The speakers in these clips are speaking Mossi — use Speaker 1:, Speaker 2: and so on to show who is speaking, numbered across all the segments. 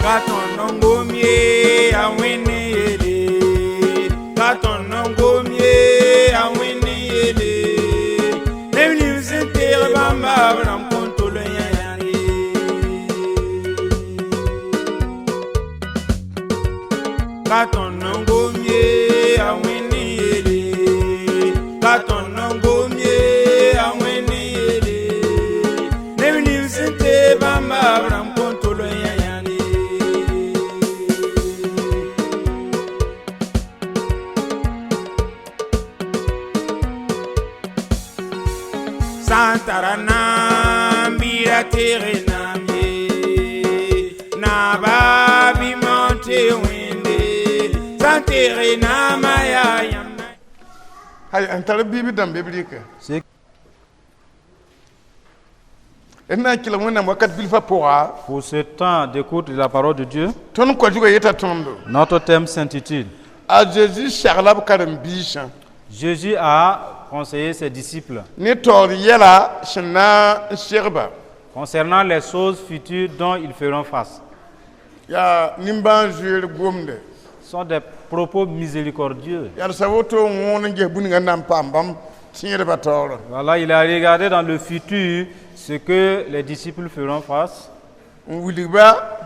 Speaker 1: Ka tõnd n gom ye a Wẽnd yele, ka tõnd n gom ye a Wẽnd yele. Neb nins sẽn teeg bãmba b rãmb kõn tol n yã yãnd ye. Ka tõnd n gom ye a Wẽnd yele, ka tõnd n gom ye a Wẽnd yele. Neb nins sẽn teeg bãmba b rãmb kõn tol n yã yãnd ye. Sã n tara naam bɩ ra teege naam ye, naaba bɩ monte Wẽnde, sã n teege naamã yaa yãmb na.
Speaker 2: Hay n tar biib dãmb b rɩka d na n kelg Wẽnnaam wakat bilfã pʋga.
Speaker 3: Pour ce temps d'écoute de la parole de Dieu,
Speaker 2: Tõnd koa-zugã yeta tõndo
Speaker 3: notre thème s'intitule
Speaker 2: A Zeezi segla b karen-biisã
Speaker 3: Jésus a conseillé ses disciples
Speaker 2: ne taoor yɛla sẽn na n segba
Speaker 3: concernant les choses futures dont ils feront face.
Speaker 2: Yaa nimbãan-zoeer gomde.
Speaker 3: Ce sont des propos miséricordieux.
Speaker 2: Yaa d sa woto n wõon n ges bũnigã na n paam bãmb tẽedbã taoorã.
Speaker 3: Voilà, il a regardé dans le futur ce que les disciples feront face
Speaker 2: N wilg-ba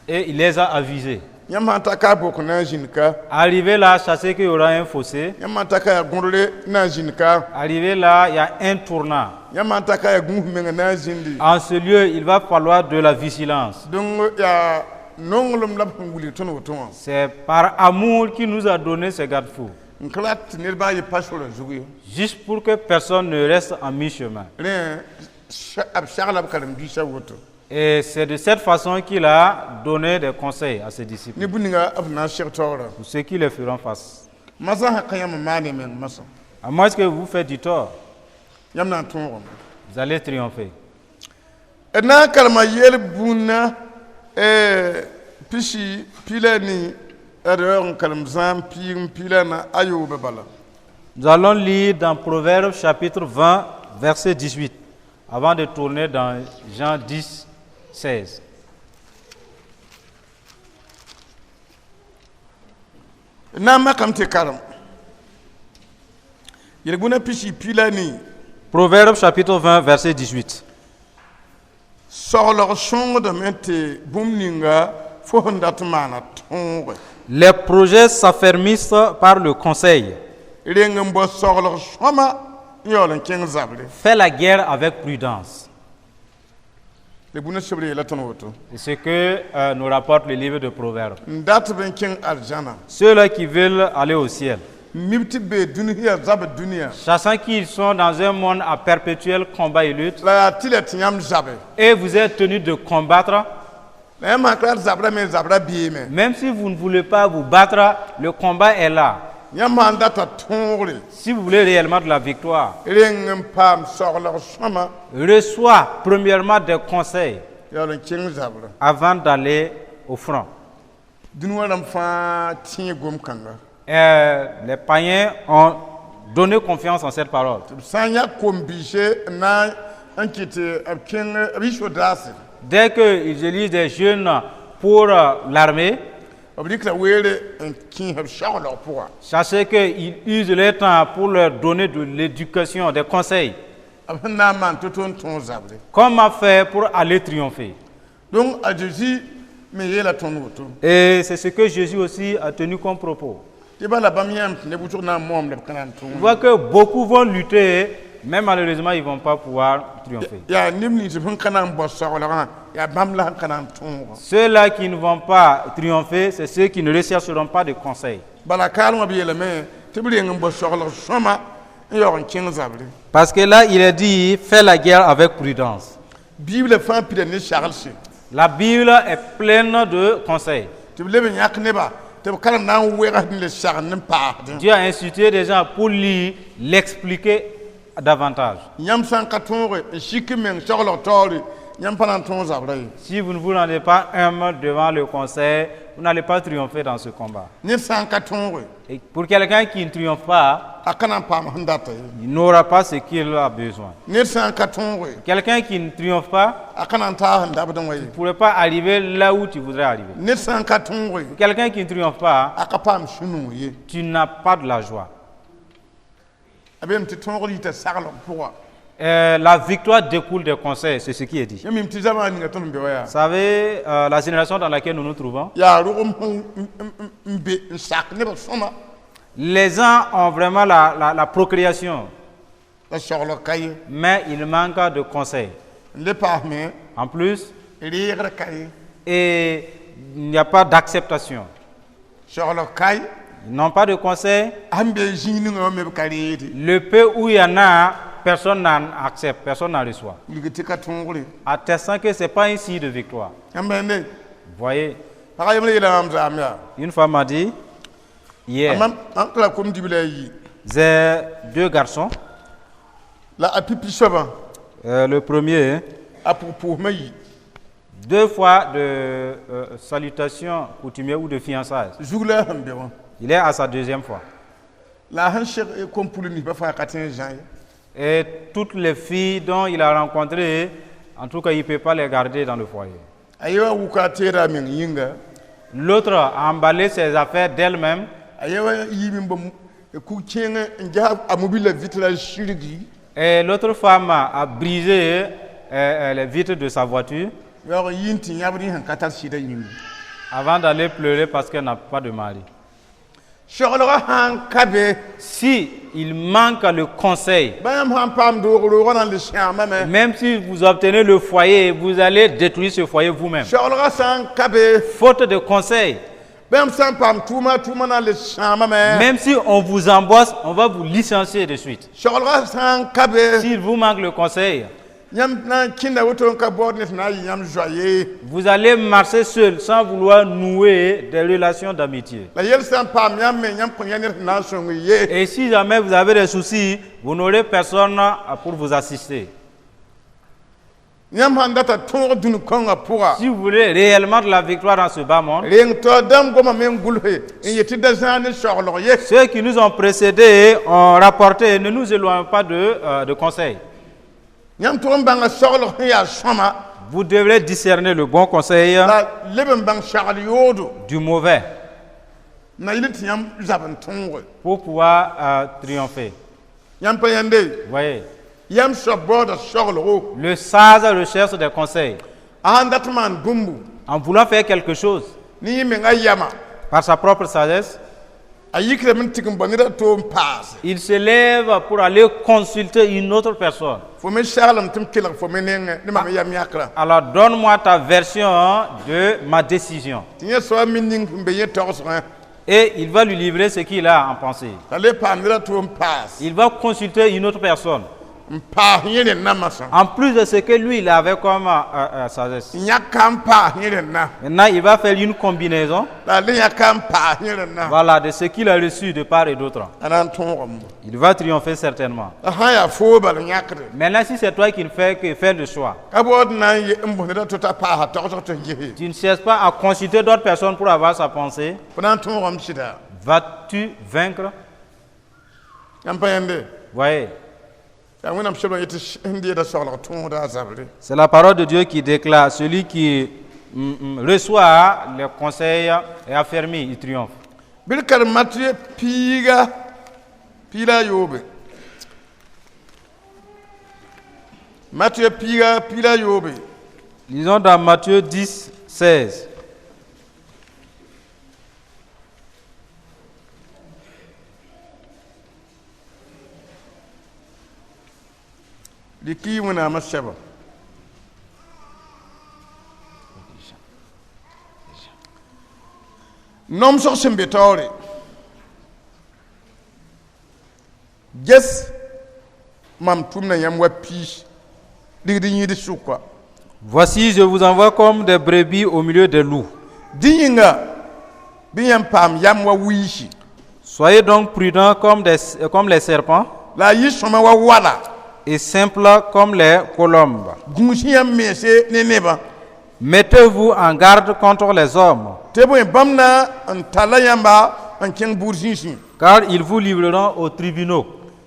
Speaker 3: et il les a avisés.
Speaker 2: Yãmb sã n ta ka a bok na n zĩnd ka.
Speaker 3: Arrivé là, sachez qu'il y aura un fossé.
Speaker 2: Yãmb sã n ta ka yaa gõdre na n zĩnd ka.
Speaker 3: Arrivé là, il y a un tournant.
Speaker 2: Yãmb sã n ta ka yaa gũus menga na n zĩndi.
Speaker 3: En ce lieu, il va falloir de la vigilance.
Speaker 2: Donc yaa nonglem la b sẽn wilg tõnd woto wã.
Speaker 3: C'est par amour qu'il nous a donné ces garde-fous.
Speaker 2: N ka rat tɩ ned baa yɩ pa sorã zug ye.
Speaker 3: Juste pour que personne ne reste en mi-chemin.
Speaker 2: Rẽ b segla b karen-biisã woto.
Speaker 3: Et c'est de cette façon qu'il a donné des conseils à ses disciples.
Speaker 2: Ne bũninga b na n seg taoorã.
Speaker 3: Pour ceux qui les feront face.
Speaker 2: Masã sã ka yãmb n maan y meng masã.
Speaker 3: À moins que vous faites du tort,
Speaker 2: Yãmb na n tõogame.
Speaker 3: Vous allez triompher.
Speaker 2: D na n karema yel bũnna pisi pila ni d yaoog n karem zãam piig n pila na a yoobã bala.
Speaker 3: Nous allons lire dans Proverbes chapitre 20, verset 18, avant de tourner dans Jean 10, 16.
Speaker 2: D na n makame tɩ karem yel-bũna pisi pila ni.
Speaker 3: Proverbes chapitre 20, verset 18.
Speaker 2: Soglg sõngdame tɩ bũmb ninga fo sẽn dat n maana tõoge.
Speaker 3: Les projets s'affermissent par le conseil.
Speaker 2: Reng n bao soglg sõma n yaool n kẽng zabre.
Speaker 3: Fais la guerre avec prudence.
Speaker 2: Yel-bũna sebrã yeela tõnd woto.
Speaker 3: C'est ce que nous rapporte le livre de Proverbes.
Speaker 2: N datb n kẽng arzãna.
Speaker 3: Ceux-là qui veulent aller au ciel,
Speaker 2: Mib tɩ bee dũni yaa zabr dũniyã.
Speaker 3: Sachant qu'ils sont dans un monde à perpétuel combat et lutte,
Speaker 2: La yaa tɩ la tɩ yãmb zabe.
Speaker 3: Et vous êtes tenus de combattre,
Speaker 2: La yãmb sã ka rat zabrã me zabrã beeme.
Speaker 3: Même si vous ne voulez pas vous battre, le combat est là.
Speaker 2: Yãmb sã n data tõogre.
Speaker 3: Si vous voulez réellement de la victoire,
Speaker 2: Reng n paam soglg sõma
Speaker 3: reçois premièrement des conseils
Speaker 2: yaool n kẽng zabrã.
Speaker 3: Avant d'aller au front.
Speaker 2: Dũni wã rãmb fãa tẽe gom-kãnga.
Speaker 3: Les païens ont donné confiance en cette parole.
Speaker 2: Tɩ b sã n yãk kom-biise n na n kɩt tɩ b kẽng b yɩ sodaase.
Speaker 3: Dès qu'ils élisent des jeunes pour l'armée,
Speaker 2: B rɩkla weere n kẽes b saglg pʋga.
Speaker 3: Sachez qu'ils usent leur temps pour leur donner de l'éducation, des conseils.
Speaker 2: B sẽn na n maan to-to n tõog zabre.
Speaker 3: Comment faire pour aller triompher?
Speaker 2: Donc a Zeezi me yeela tõnd woto.
Speaker 3: Et c'est ce que Jésus aussi a tenu comme propos.
Speaker 2: Tɩ bala bãmb yãmb tɩ neb wʋsg na n moam la b ka na n
Speaker 3: On
Speaker 2: tõog.
Speaker 3: voit que beaucoup vont lutter, mais malheureusement, ils ne vont pas pouvoir triompher.
Speaker 2: Yaa neb nins sẽn ka na n bao saglgã yaa bãmb la sẽn ka na n tõoga.
Speaker 3: Ceux-là qui ne vont pas triompher, c'est ceux qui ne rechercheront pas de conseils.
Speaker 2: Bala kaalmã b yeelame tɩ b reng n bao saglg sõma n yaoog n kẽng zabre.
Speaker 3: Parce que là, il est dit, fais la guerre avec prudence.
Speaker 2: Biblã fãa pida ne saglse.
Speaker 3: La Bible est pleine de conseils.
Speaker 2: Tɩ b leb n yãk nebã tɩ b karem na n wegs n le sagend n paasdẽ.
Speaker 3: Dieu a institué des gens pour lui l'expliquer davantage.
Speaker 2: Yãmb sã n ka tõoge n sik n meng saglg taoore Yãmb pa na n tõog zabrã ye.
Speaker 3: Si vous ne vous rendez pas humble devant le conseil, vous n'allez pas triompher dans ce combat.
Speaker 2: Ned sã n ka tõoge,
Speaker 3: Et pour quelqu'un qui ne triomphe pas,
Speaker 2: a ka na n paam sẽn data ye.
Speaker 3: Il n'aura pas ce qu'il a besoin.
Speaker 2: Ned sã n ka tõoge,
Speaker 3: Quelqu'un qui ne triomphe pas
Speaker 2: a ka na n taag sẽn dabdẽ wã ye.
Speaker 3: ne pourrait pas arriver là où tu voudrais arriver.
Speaker 2: Ned sã n ka tõoge,
Speaker 3: Quelqu'un qui ne triomphe pas,
Speaker 2: a ka paam sũ-noog ye.
Speaker 3: Tu n'as pas de la joie.
Speaker 2: A beem tɩ tõogd yita saglg pʋga.
Speaker 3: La victoire découle des conseils, c'est ce qui est dit.
Speaker 2: Yãmb mim tɩ zamaana ninga tõnd n be wa yaa
Speaker 3: Vous savez, la génération dans laquelle nous nous trouvons,
Speaker 2: yaa rogem sẽn n be n sak nebã sõma
Speaker 3: les gens ont vraiment la procréation,
Speaker 2: la saglg ka ye.
Speaker 3: Mais il manque de conseils.
Speaker 2: N le paasme,
Speaker 3: En plus,
Speaker 2: reegr ka ye.
Speaker 3: Et il n'y a pas d'acceptation.
Speaker 2: Saglg ka ye.
Speaker 3: Ils n'ont pas de conseils.
Speaker 2: Sẽn be zĩig ninga wã me b ka reede.
Speaker 3: Le peu où il y en a, personne n'en accepte, personne n'en reçoit.
Speaker 2: Wilg tɩ ka tõogre.
Speaker 3: Attestant que ce n'est pas un signe de victoire.
Speaker 2: Yãmb bãmbe.
Speaker 3: Voyez,
Speaker 2: Pagã yembre yeela mam zaam yaa.
Speaker 3: Une femme m'a dit, hier,
Speaker 2: Mam mam tɩ la kom-dibla a yi.
Speaker 3: J'ai deux garçons.
Speaker 2: La a pipi soabã,
Speaker 3: Le premier,
Speaker 2: a pʋg-pʋʋsmã yi.
Speaker 3: Deux fois de salutations coutumières ou de fiançailles.
Speaker 2: Zug la a sẽn be wã.
Speaker 3: Il est à sa deuxième fois.
Speaker 2: La a sẽn seg kom-pul ninsbã fãa ka tõe n zã ye.
Speaker 3: Et toutes les filles dont il a rencontré, en tout cas, il ne peut pas les garder dans le foyer.
Speaker 2: A ye wã wuka a teeda a meng yĩnga.
Speaker 3: L'autre a emballé ses affaires d'elle-même.
Speaker 2: A ye wã yiib n bom kug-kẽeng n ges a mobila vitra sirgi.
Speaker 3: Et l'autre femme a brisé les vitres de sa voiture
Speaker 2: Yaoog n yi n tɩ yãbd yẽ sẽn ka tar sɩdã yĩnga.
Speaker 3: Avant d'aller pleurer parce qu'elle n'a pas de mari.
Speaker 2: Saglgã sã n ka be,
Speaker 3: Si il manque le conseil,
Speaker 2: bã yãmb sã n paam doog roogã na n le sãamame.
Speaker 3: Même si vous obtenez le foyer, vous allez détruire ce foyer vous-même.
Speaker 2: Saglgã sã n ka be,
Speaker 3: Faute de conseil,
Speaker 2: bã yãmb sã n paam tʋʋma, tʋʋmã na n le sãamame.
Speaker 3: Même si on vous embauche, on va vous licencier de suite.
Speaker 2: Saglgã sã n ka be,
Speaker 3: S'il vous manque le conseil,
Speaker 2: yãmb na n kẽnda woto n ka baood ned sẽn na n yɩ yãmb zoa ye.
Speaker 3: Vous allez marcher seul sans vouloir nouer des relations d'amitié.
Speaker 2: La yel sã n paam yãmb me, yãmb kõn yã ned sẽn na n sõng ye.
Speaker 3: Et si jamais vous avez des soucis, vous n'aurez personne pour vous assister.
Speaker 2: Yãmb sãn data tõog dũni kõngã pʋga,
Speaker 3: Si vous voulez réellement de la victoire dans ce bas monde,
Speaker 2: reng taoor dãmb goma me n gʋlse n yet tɩ da zãag ne saglg ye.
Speaker 3: Ceux qui nous ont précédés ont rapporté, ne nous éloignons pas de conseils.
Speaker 2: Yãmb tʋg n bãnga saglg sẽn yaa sõma
Speaker 3: Vous devrez discerner le bon conseil
Speaker 2: la leb n bãng sagl yoodo
Speaker 3: du mauvais
Speaker 2: na yɩl tɩ yãmb zab n tõoge.
Speaker 3: Pour pouvoir triompher.
Speaker 2: Yãmb pa yãnde.
Speaker 3: Vous voyez,
Speaker 2: Yãmb soab baooda saglgo.
Speaker 3: Le sage recherche des conseils.
Speaker 2: A sãn dat maan bũmbu,
Speaker 3: En voulant faire quelque chose,
Speaker 2: ne yẽ menga yama,
Speaker 3: par sa propre sagesse,
Speaker 2: a yikrame n tig n bao ned a to n paase.
Speaker 3: Il se lève pour aller consulter une autre personne.
Speaker 2: Fo me saglem tɩ m kelg fo me nengẽ ne mam yam yãkrã.
Speaker 3: Alors donne-moi ta version de ma décision.
Speaker 2: Tɩ yẽ soab me ning sẽn be yẽ tagsgẽ.
Speaker 3: Et il va lui livrer ce qu'il a en pensée.
Speaker 2: T'a le paam ned a to n paas.
Speaker 3: Il va consulter une autre personne.
Speaker 2: N paas yẽ rẽndã masã.
Speaker 3: En plus de ce que lui, il avait comme sagesse.
Speaker 2: N yãka n paas yẽ rẽndã.
Speaker 3: Maintenant, il va faire une combinaison,
Speaker 2: La a le yãka n paas yẽ rẽndã.
Speaker 3: voilà, de ce qu'il a reçu de part et d'autre.
Speaker 2: A na n tõogame.
Speaker 3: Il va triompher certainement.
Speaker 2: La sã n yaa foo bal n yãkde,
Speaker 3: Maintenant, si c'est toi qui ne fais que faire le choix,
Speaker 2: ka baood na n ye n bõs ned a to t'a paasa tagsg tɩ gese,
Speaker 3: tu ne cherches pas à consulter d'autres personnes pour avoir sa pensée,
Speaker 2: fo na n tõogame sɩda?
Speaker 3: Vas-tu vaincre?
Speaker 2: Yãmb pa yãnde.
Speaker 3: Voyez,
Speaker 2: Yaa Wẽnnaam soabã yetɩ sẽn deeda saglg tõoda a zabre.
Speaker 3: C'est la parole de Dieu qui déclare, celui qui reçoit les conseils est affermi, il triomphe.
Speaker 2: Bɩ d karem Matɩyɛ piiga piig la a yoobe, Matɩyɛ piiga piig la a yoobe.
Speaker 3: Lisons dans Matthieu 10, 16.
Speaker 2: Rɩk-y Wẽnnaamã sɛba. Nomsg sẽn be taoore, ges mam tʋmda yãmb wa piis rigd yĩid sʋka.
Speaker 3: Voici, je vous envoie comme des brebis au milieu des loups.
Speaker 2: Dẽ yĩnga bɩ yãmb paam yam wa wiisi.
Speaker 3: Soyez donc prudents comme les serpents
Speaker 2: La a yɩ sõma wa wala.
Speaker 3: et simples comme les colombes.
Speaker 2: Gũus yãmb mense ne nebã.
Speaker 3: Mettez-vous en garde contre les hommes,
Speaker 2: Tɩ bõe, bãmb na n talla yãmba n kẽng buud zĩisẽ.
Speaker 3: Car ils vous livreront aux tribunaux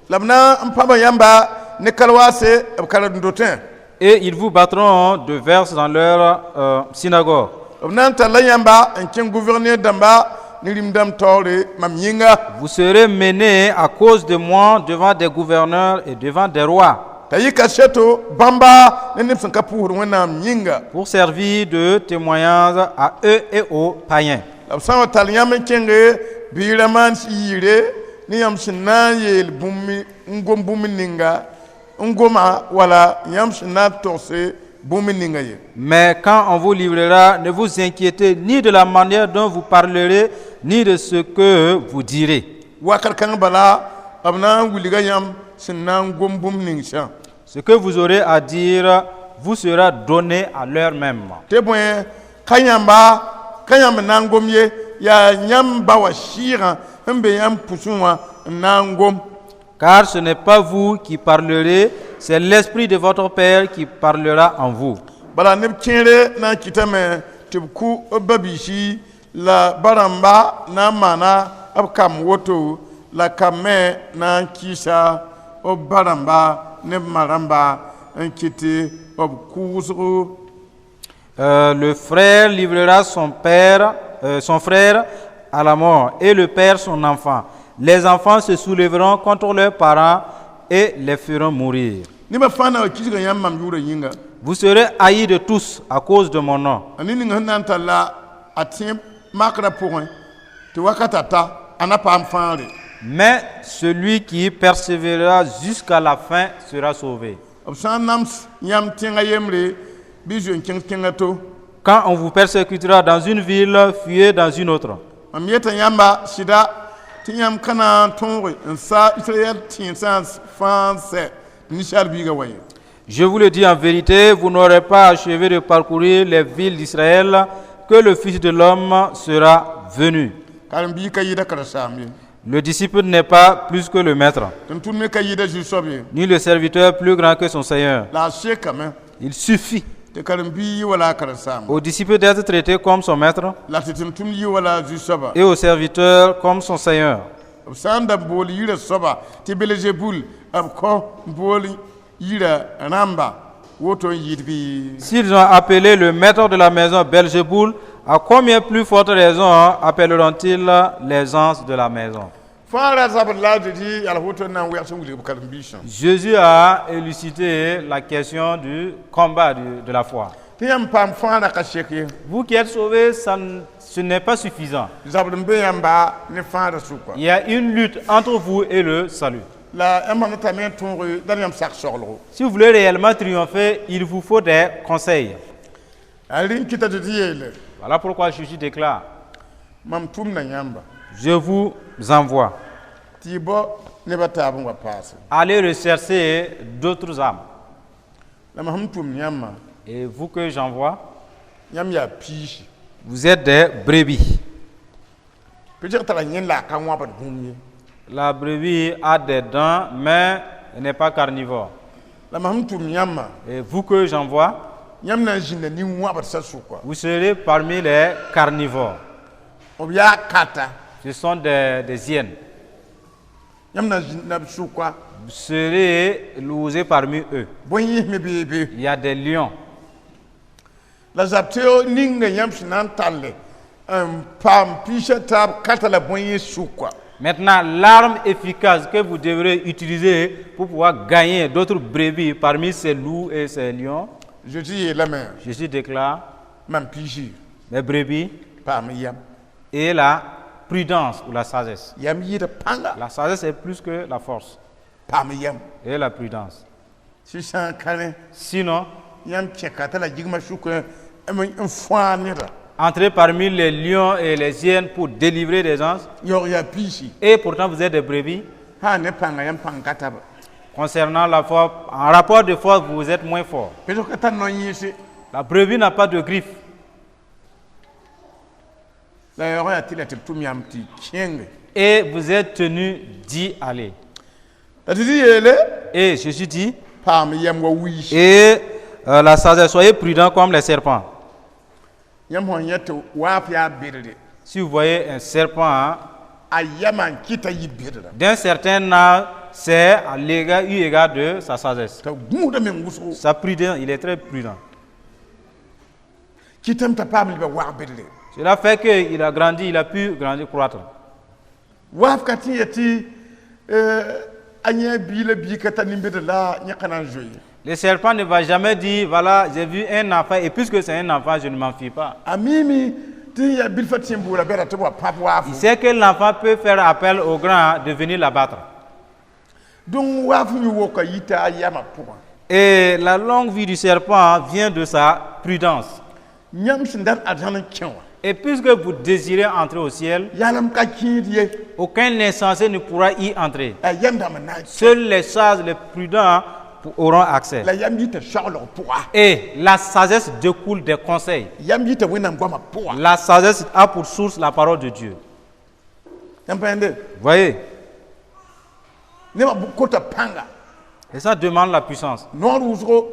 Speaker 2: La b na n pãba yãmba ne kalwaase b karen-dotẽ.
Speaker 3: Et ils vous battront de verses dans leur synagogue.
Speaker 2: B na n talla yãmba n kẽng gouverneur dãmba ne rĩm-dãmb taoore mam yĩnga.
Speaker 3: Vous serez menés à cause de moi devant des gouverneurs et devant des rois
Speaker 2: T'a yɩ kaseto bãmba ne neb sẽn ka pʋʋsd Wẽnnaam yĩnga.
Speaker 3: Pour servir de témoignage à eux et aux païens.
Speaker 2: La b sã n wa tall yãmb n kẽnge bɩ y ra maan yɩɩre ne yãmb sẽn na n yeel bũmb n gom bũmb ninga n goma wala yãmb sẽn na n togse bũmb ninga ye.
Speaker 3: Mais quand on vous livrera, ne vous inquiétez ni de la manière dont vous parlerez, ni de ce que vous direz.
Speaker 2: Wakat kãng bala b na n wilga yãmb sẽn na n gom bũmb ning sã.
Speaker 3: Ce que vous aurez à dire vous sera donné à l'heure même.
Speaker 2: Tɩ bõe, ka yãmba ka yãmb n na n gom ye, yaa yãmb ba wa sɩɩgã sẽn be yãmb pʋsẽ wã n na n gom.
Speaker 3: Car ce n'est pas vous qui parlerez, c'est l'Esprit de votre Père qui parlera en vous.
Speaker 2: Bala neb kẽere na n kɩtame tɩ b kʋ b ba-biisi la ba rãmba na n maana b kamb woto la kamb me na n kɩɩsa b ba rãmba ne b ma rãmba n kɩt tɩ b kʋʋsgo.
Speaker 3: Le frère livrera son père, son frère à la mort, et le père son enfant. Les enfants se soulèveront contre leurs parents et les feront mourir.
Speaker 2: Nebã fãa na wa kisga yãmb mam yʋʋrã yĩnga.
Speaker 3: Vous serez haïs de tous à cause de mon nom.
Speaker 2: A ne ning sẽn na n talla a tẽ makrã pʋgẽ tɩ wakata ta a na paam fãagre.
Speaker 3: Mais celui qui persévérera jusqu'à la fin sera sauvé.
Speaker 2: B sã n nams yãmb tẽngã yembre bɩ zoe n kẽng tẽngã to.
Speaker 3: Quand on vous persécutera dans une ville, fuyez dans une autre.
Speaker 2: Mam yeta yãmba sɩda tɩ yãmb ka na n tõoge n sa Israɛl tẽnsã fãa n sɛ ninsaal biigã wa ye.
Speaker 3: Je vous le dis en vérité, vous n'aurez pas achevé de parcourir les villes d'Israël que le Fils de l'homme sera venu.
Speaker 2: Karen-biig ka yɩɩda karen-saamb ye.
Speaker 3: Le disciple n'est pas plus que le maître,
Speaker 2: Tʋm-tʋmd me ka yɩɩda zu-soab ye.
Speaker 3: Ni le serviteur plus grand que son Seigneur.
Speaker 2: La a sekame
Speaker 3: Il suffit
Speaker 2: tɩ karen-biig yɩ wala a karen-saamba
Speaker 3: au disciple d'être traité comme son maître
Speaker 2: la tɩ tʋm-tʋmd yɩ wala zu-soaba.
Speaker 3: Et au serviteur comme son Seigneur.
Speaker 2: B sã n da bool yirã soaba tɩ Belzebul, b kõ bool yirã rãmba woto n yɩɩd bɩ?
Speaker 3: S'ils ont appelé le maître de la maison Belzéboul, à combien plus forte raison appelleront-ils les gens de la maison?
Speaker 2: Fãa ra zabr la a Zezi yaa la woto n na n wɛgs n wilg b karen-biisã.
Speaker 3: Jésus a élucidé la question du combat de la foi.
Speaker 2: Tɩ yãmb paam fãa ra ka sek ye.
Speaker 3: Vous qui êtes sauvés, ce n'est pas suffisant.
Speaker 2: Zabr n be yãmba ne fãagrã sʋka.
Speaker 3: Il y a une lutte entre vous et le salut.
Speaker 2: La yãmb sãn tame n tõog da yãmb sak soglgo.
Speaker 3: Si vous voulez réellement triompher, il vous faut des conseils.
Speaker 2: A rẽn kɩta tɩ tɩ yeele
Speaker 3: Voilà pourquoi Jésus déclare,
Speaker 2: mam tʋmda yãmba
Speaker 3: je vous envoie.
Speaker 2: Tɩ y bao nebã taab n wa paase.
Speaker 3: Allez rechercher d'autres âmes.
Speaker 2: La mam sẽn tʋmd yãmbã
Speaker 3: Et vous que j'envoie,
Speaker 2: yãmb yaa piisi.
Speaker 3: Vous êtes des brebis.
Speaker 2: Pɩsg tara yẽn la a ka wãbd bũmb ye.
Speaker 3: La brebis a des dents, mais elle n'est pas carnivore.
Speaker 2: La mam sẽn tʋmd yãmbã
Speaker 3: Et vous que j'envoie,
Speaker 2: yãmb na n zĩnda nin-wãbdsã sʋka.
Speaker 3: Vous serez parmi les carnivores.
Speaker 2: B yaa kata.
Speaker 3: Ce sont des hyènes.
Speaker 2: Yãmb na n zĩnda b sʋka.
Speaker 3: Vous serez logés parmi eux.
Speaker 2: Bõe-yĩsme bee be.
Speaker 3: Il y a des lions.
Speaker 2: La zab tɩ ninga yãmb sẽn na n talle n paam piisã taab kata la bõe-yẽs sʋka.
Speaker 3: Maintenant, l'arme efficace que vous devrez utiliser pour pouvoir gagner d'autres brebis parmi ces loups et ces lions,
Speaker 2: Zezi yeelame
Speaker 3: Jésus déclare,
Speaker 2: mam piisi
Speaker 3: mes brebis,
Speaker 2: paam yam.
Speaker 3: Et la prudence ou la sagesse.
Speaker 2: Yam yɩɩda pãnga.
Speaker 3: La sagesse est plus que la force
Speaker 2: Paam yam.
Speaker 3: Et la prudence.
Speaker 2: Sɩ sã n ka rẽ
Speaker 3: Sinon,
Speaker 2: yãmb kẽ kata la gigmã sʋk n fãa neda.
Speaker 3: Entrez parmi les lions et les hyènes pour délivrer des gens,
Speaker 2: Yaoog yaa piisi.
Speaker 3: Et pourtant vous êtes des brebis.
Speaker 2: Sã n ne pãnga yãmb pãng ka taba.
Speaker 3: Concernant la foi, en rapport de force, vous êtes moins fort.
Speaker 2: Pɩsg ka tar no-yẽese.
Speaker 3: La brebis n'a pas de griffes.
Speaker 2: La yaoog yaa tɩ la tɩ b tʋm yãmb tɩ kẽnge.
Speaker 3: Et vous êtes tenu d'y aller.
Speaker 2: La tɩ tɩ yeele
Speaker 3: Et Jésus dit,
Speaker 2: Paam yɛm wa wiis.
Speaker 3: Et la sagesse, soyez prudents comme les serpents.
Speaker 2: Yãmb sẽn yẽ tɩ waaf yaa bedre,
Speaker 3: Si vous voyez un serpent, hein,
Speaker 2: a yɛmã n kɩta yɩ bedra.
Speaker 3: d'un certain âge, c'est à l'égard, eu égard de sa sagesse.
Speaker 2: T'a gũusda meng wʋsgo.
Speaker 3: Sa prudence, il est très prudent.
Speaker 2: Kɩtame t'a paam lebã wag bedre.
Speaker 3: Cela fait qu'il a grandi, il a pu grandir, croître.
Speaker 2: Waaf ka tɩ n yet tɩ a yẽ bii la bii ka tar nin-bedr la yẽ ka na n zoe.
Speaker 3: Le serpent ne va jamais dire, voilà, j'ai vu un enfant, et puisque c'est un enfant, je ne m'enfuis pas.
Speaker 2: A miime tɩ yaa bilfã tɩ n boola bɛda tɩ b wa pãb
Speaker 3: Il
Speaker 2: waafo.
Speaker 3: Sait que l'enfant peut faire appel au grand de venir l'abattre.
Speaker 2: Donc waaf yũ woka yita a yamã pʋgã.
Speaker 3: Et la longue vie du serpent vient de sa prudence.
Speaker 2: Yãmb sẽn dat arzãn n kẽ wã,
Speaker 3: Et puisque vous désirez entrer au ciel,
Speaker 2: yalem ka kẽed ye.
Speaker 3: Aucun insensé ne pourra y entrer.
Speaker 2: A yam dãmb n na n kẽ.
Speaker 3: Seuls les sages, les prudents auront accès.
Speaker 2: La yam yita saglg pʋga.
Speaker 3: Et la sagesse découle des conseils.
Speaker 2: Yam yita Wẽnnaam goamã pʋga.
Speaker 3: La sagesse a pour source la parole de Dieu.
Speaker 2: Yãmb pa yẽnde?
Speaker 3: Voyez?
Speaker 2: Nebã kota pãnga.
Speaker 3: Et ça demande la puissance.
Speaker 2: Noor wʋsgo,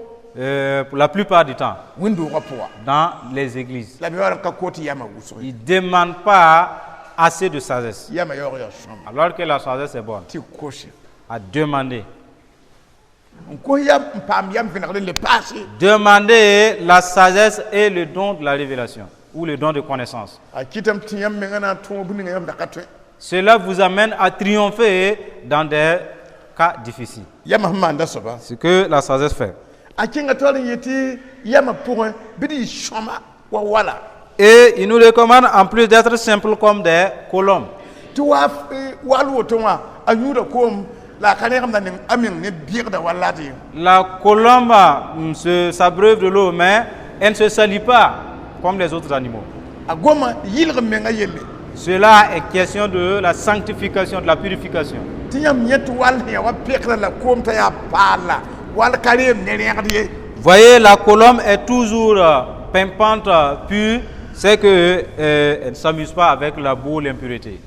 Speaker 3: Pour la plupart du temps,
Speaker 2: wẽn-doogã pʋga.
Speaker 3: Dans les églises,
Speaker 2: La b yaool n ka kot yamã wʋsg ye.
Speaker 3: ils ne demandent pas assez de sagesse.
Speaker 2: Yamã yaoog yaa sõma.
Speaker 3: Alors que la sagesse est bonne.
Speaker 2: Tɩ kose.
Speaker 3: À demander.
Speaker 2: N kos yam n paam yam vẽnegd n le paase.
Speaker 3: Demander la sagesse et le don de la révélation ou le don de connaissance.
Speaker 2: A kɩtame tɩ yãmb mengã na n tõog bũmb ninga yãmb da ka tõe.
Speaker 3: Cela vous amène à triompher dans des cas difficiles.
Speaker 2: Yamã sẽn maanda soaba.
Speaker 3: Ce que la sagesse fait.
Speaker 2: A kẽnga taoor n yetɩ yamã pʋgẽ bɩ d yɩ sõma wa wala.
Speaker 3: Et il nous recommande en plus d'être simple comme des colombes.
Speaker 2: Tɩ waaf wal woto wã a yũuda koom la a ka rẽgemda ning a meng ne bɩgda wala d ye.
Speaker 3: La colombe se s'abreuve de l'eau, mais elle ne se salit pas comme les autres animaux.
Speaker 2: A goma yɩlg mengã yelle.
Speaker 3: Cela est question de la sanctification, de la purification.
Speaker 2: Tɩ yãmb yẽ tɩ wal sẽn yaa wa pekra la koom t'a yaa paal la wal ka reem ne rẽgd ye.
Speaker 3: Voyez, la colombe est toujours pimpante, pure, c'est que elle ne s'amuse pas avec la boue, l'impureté.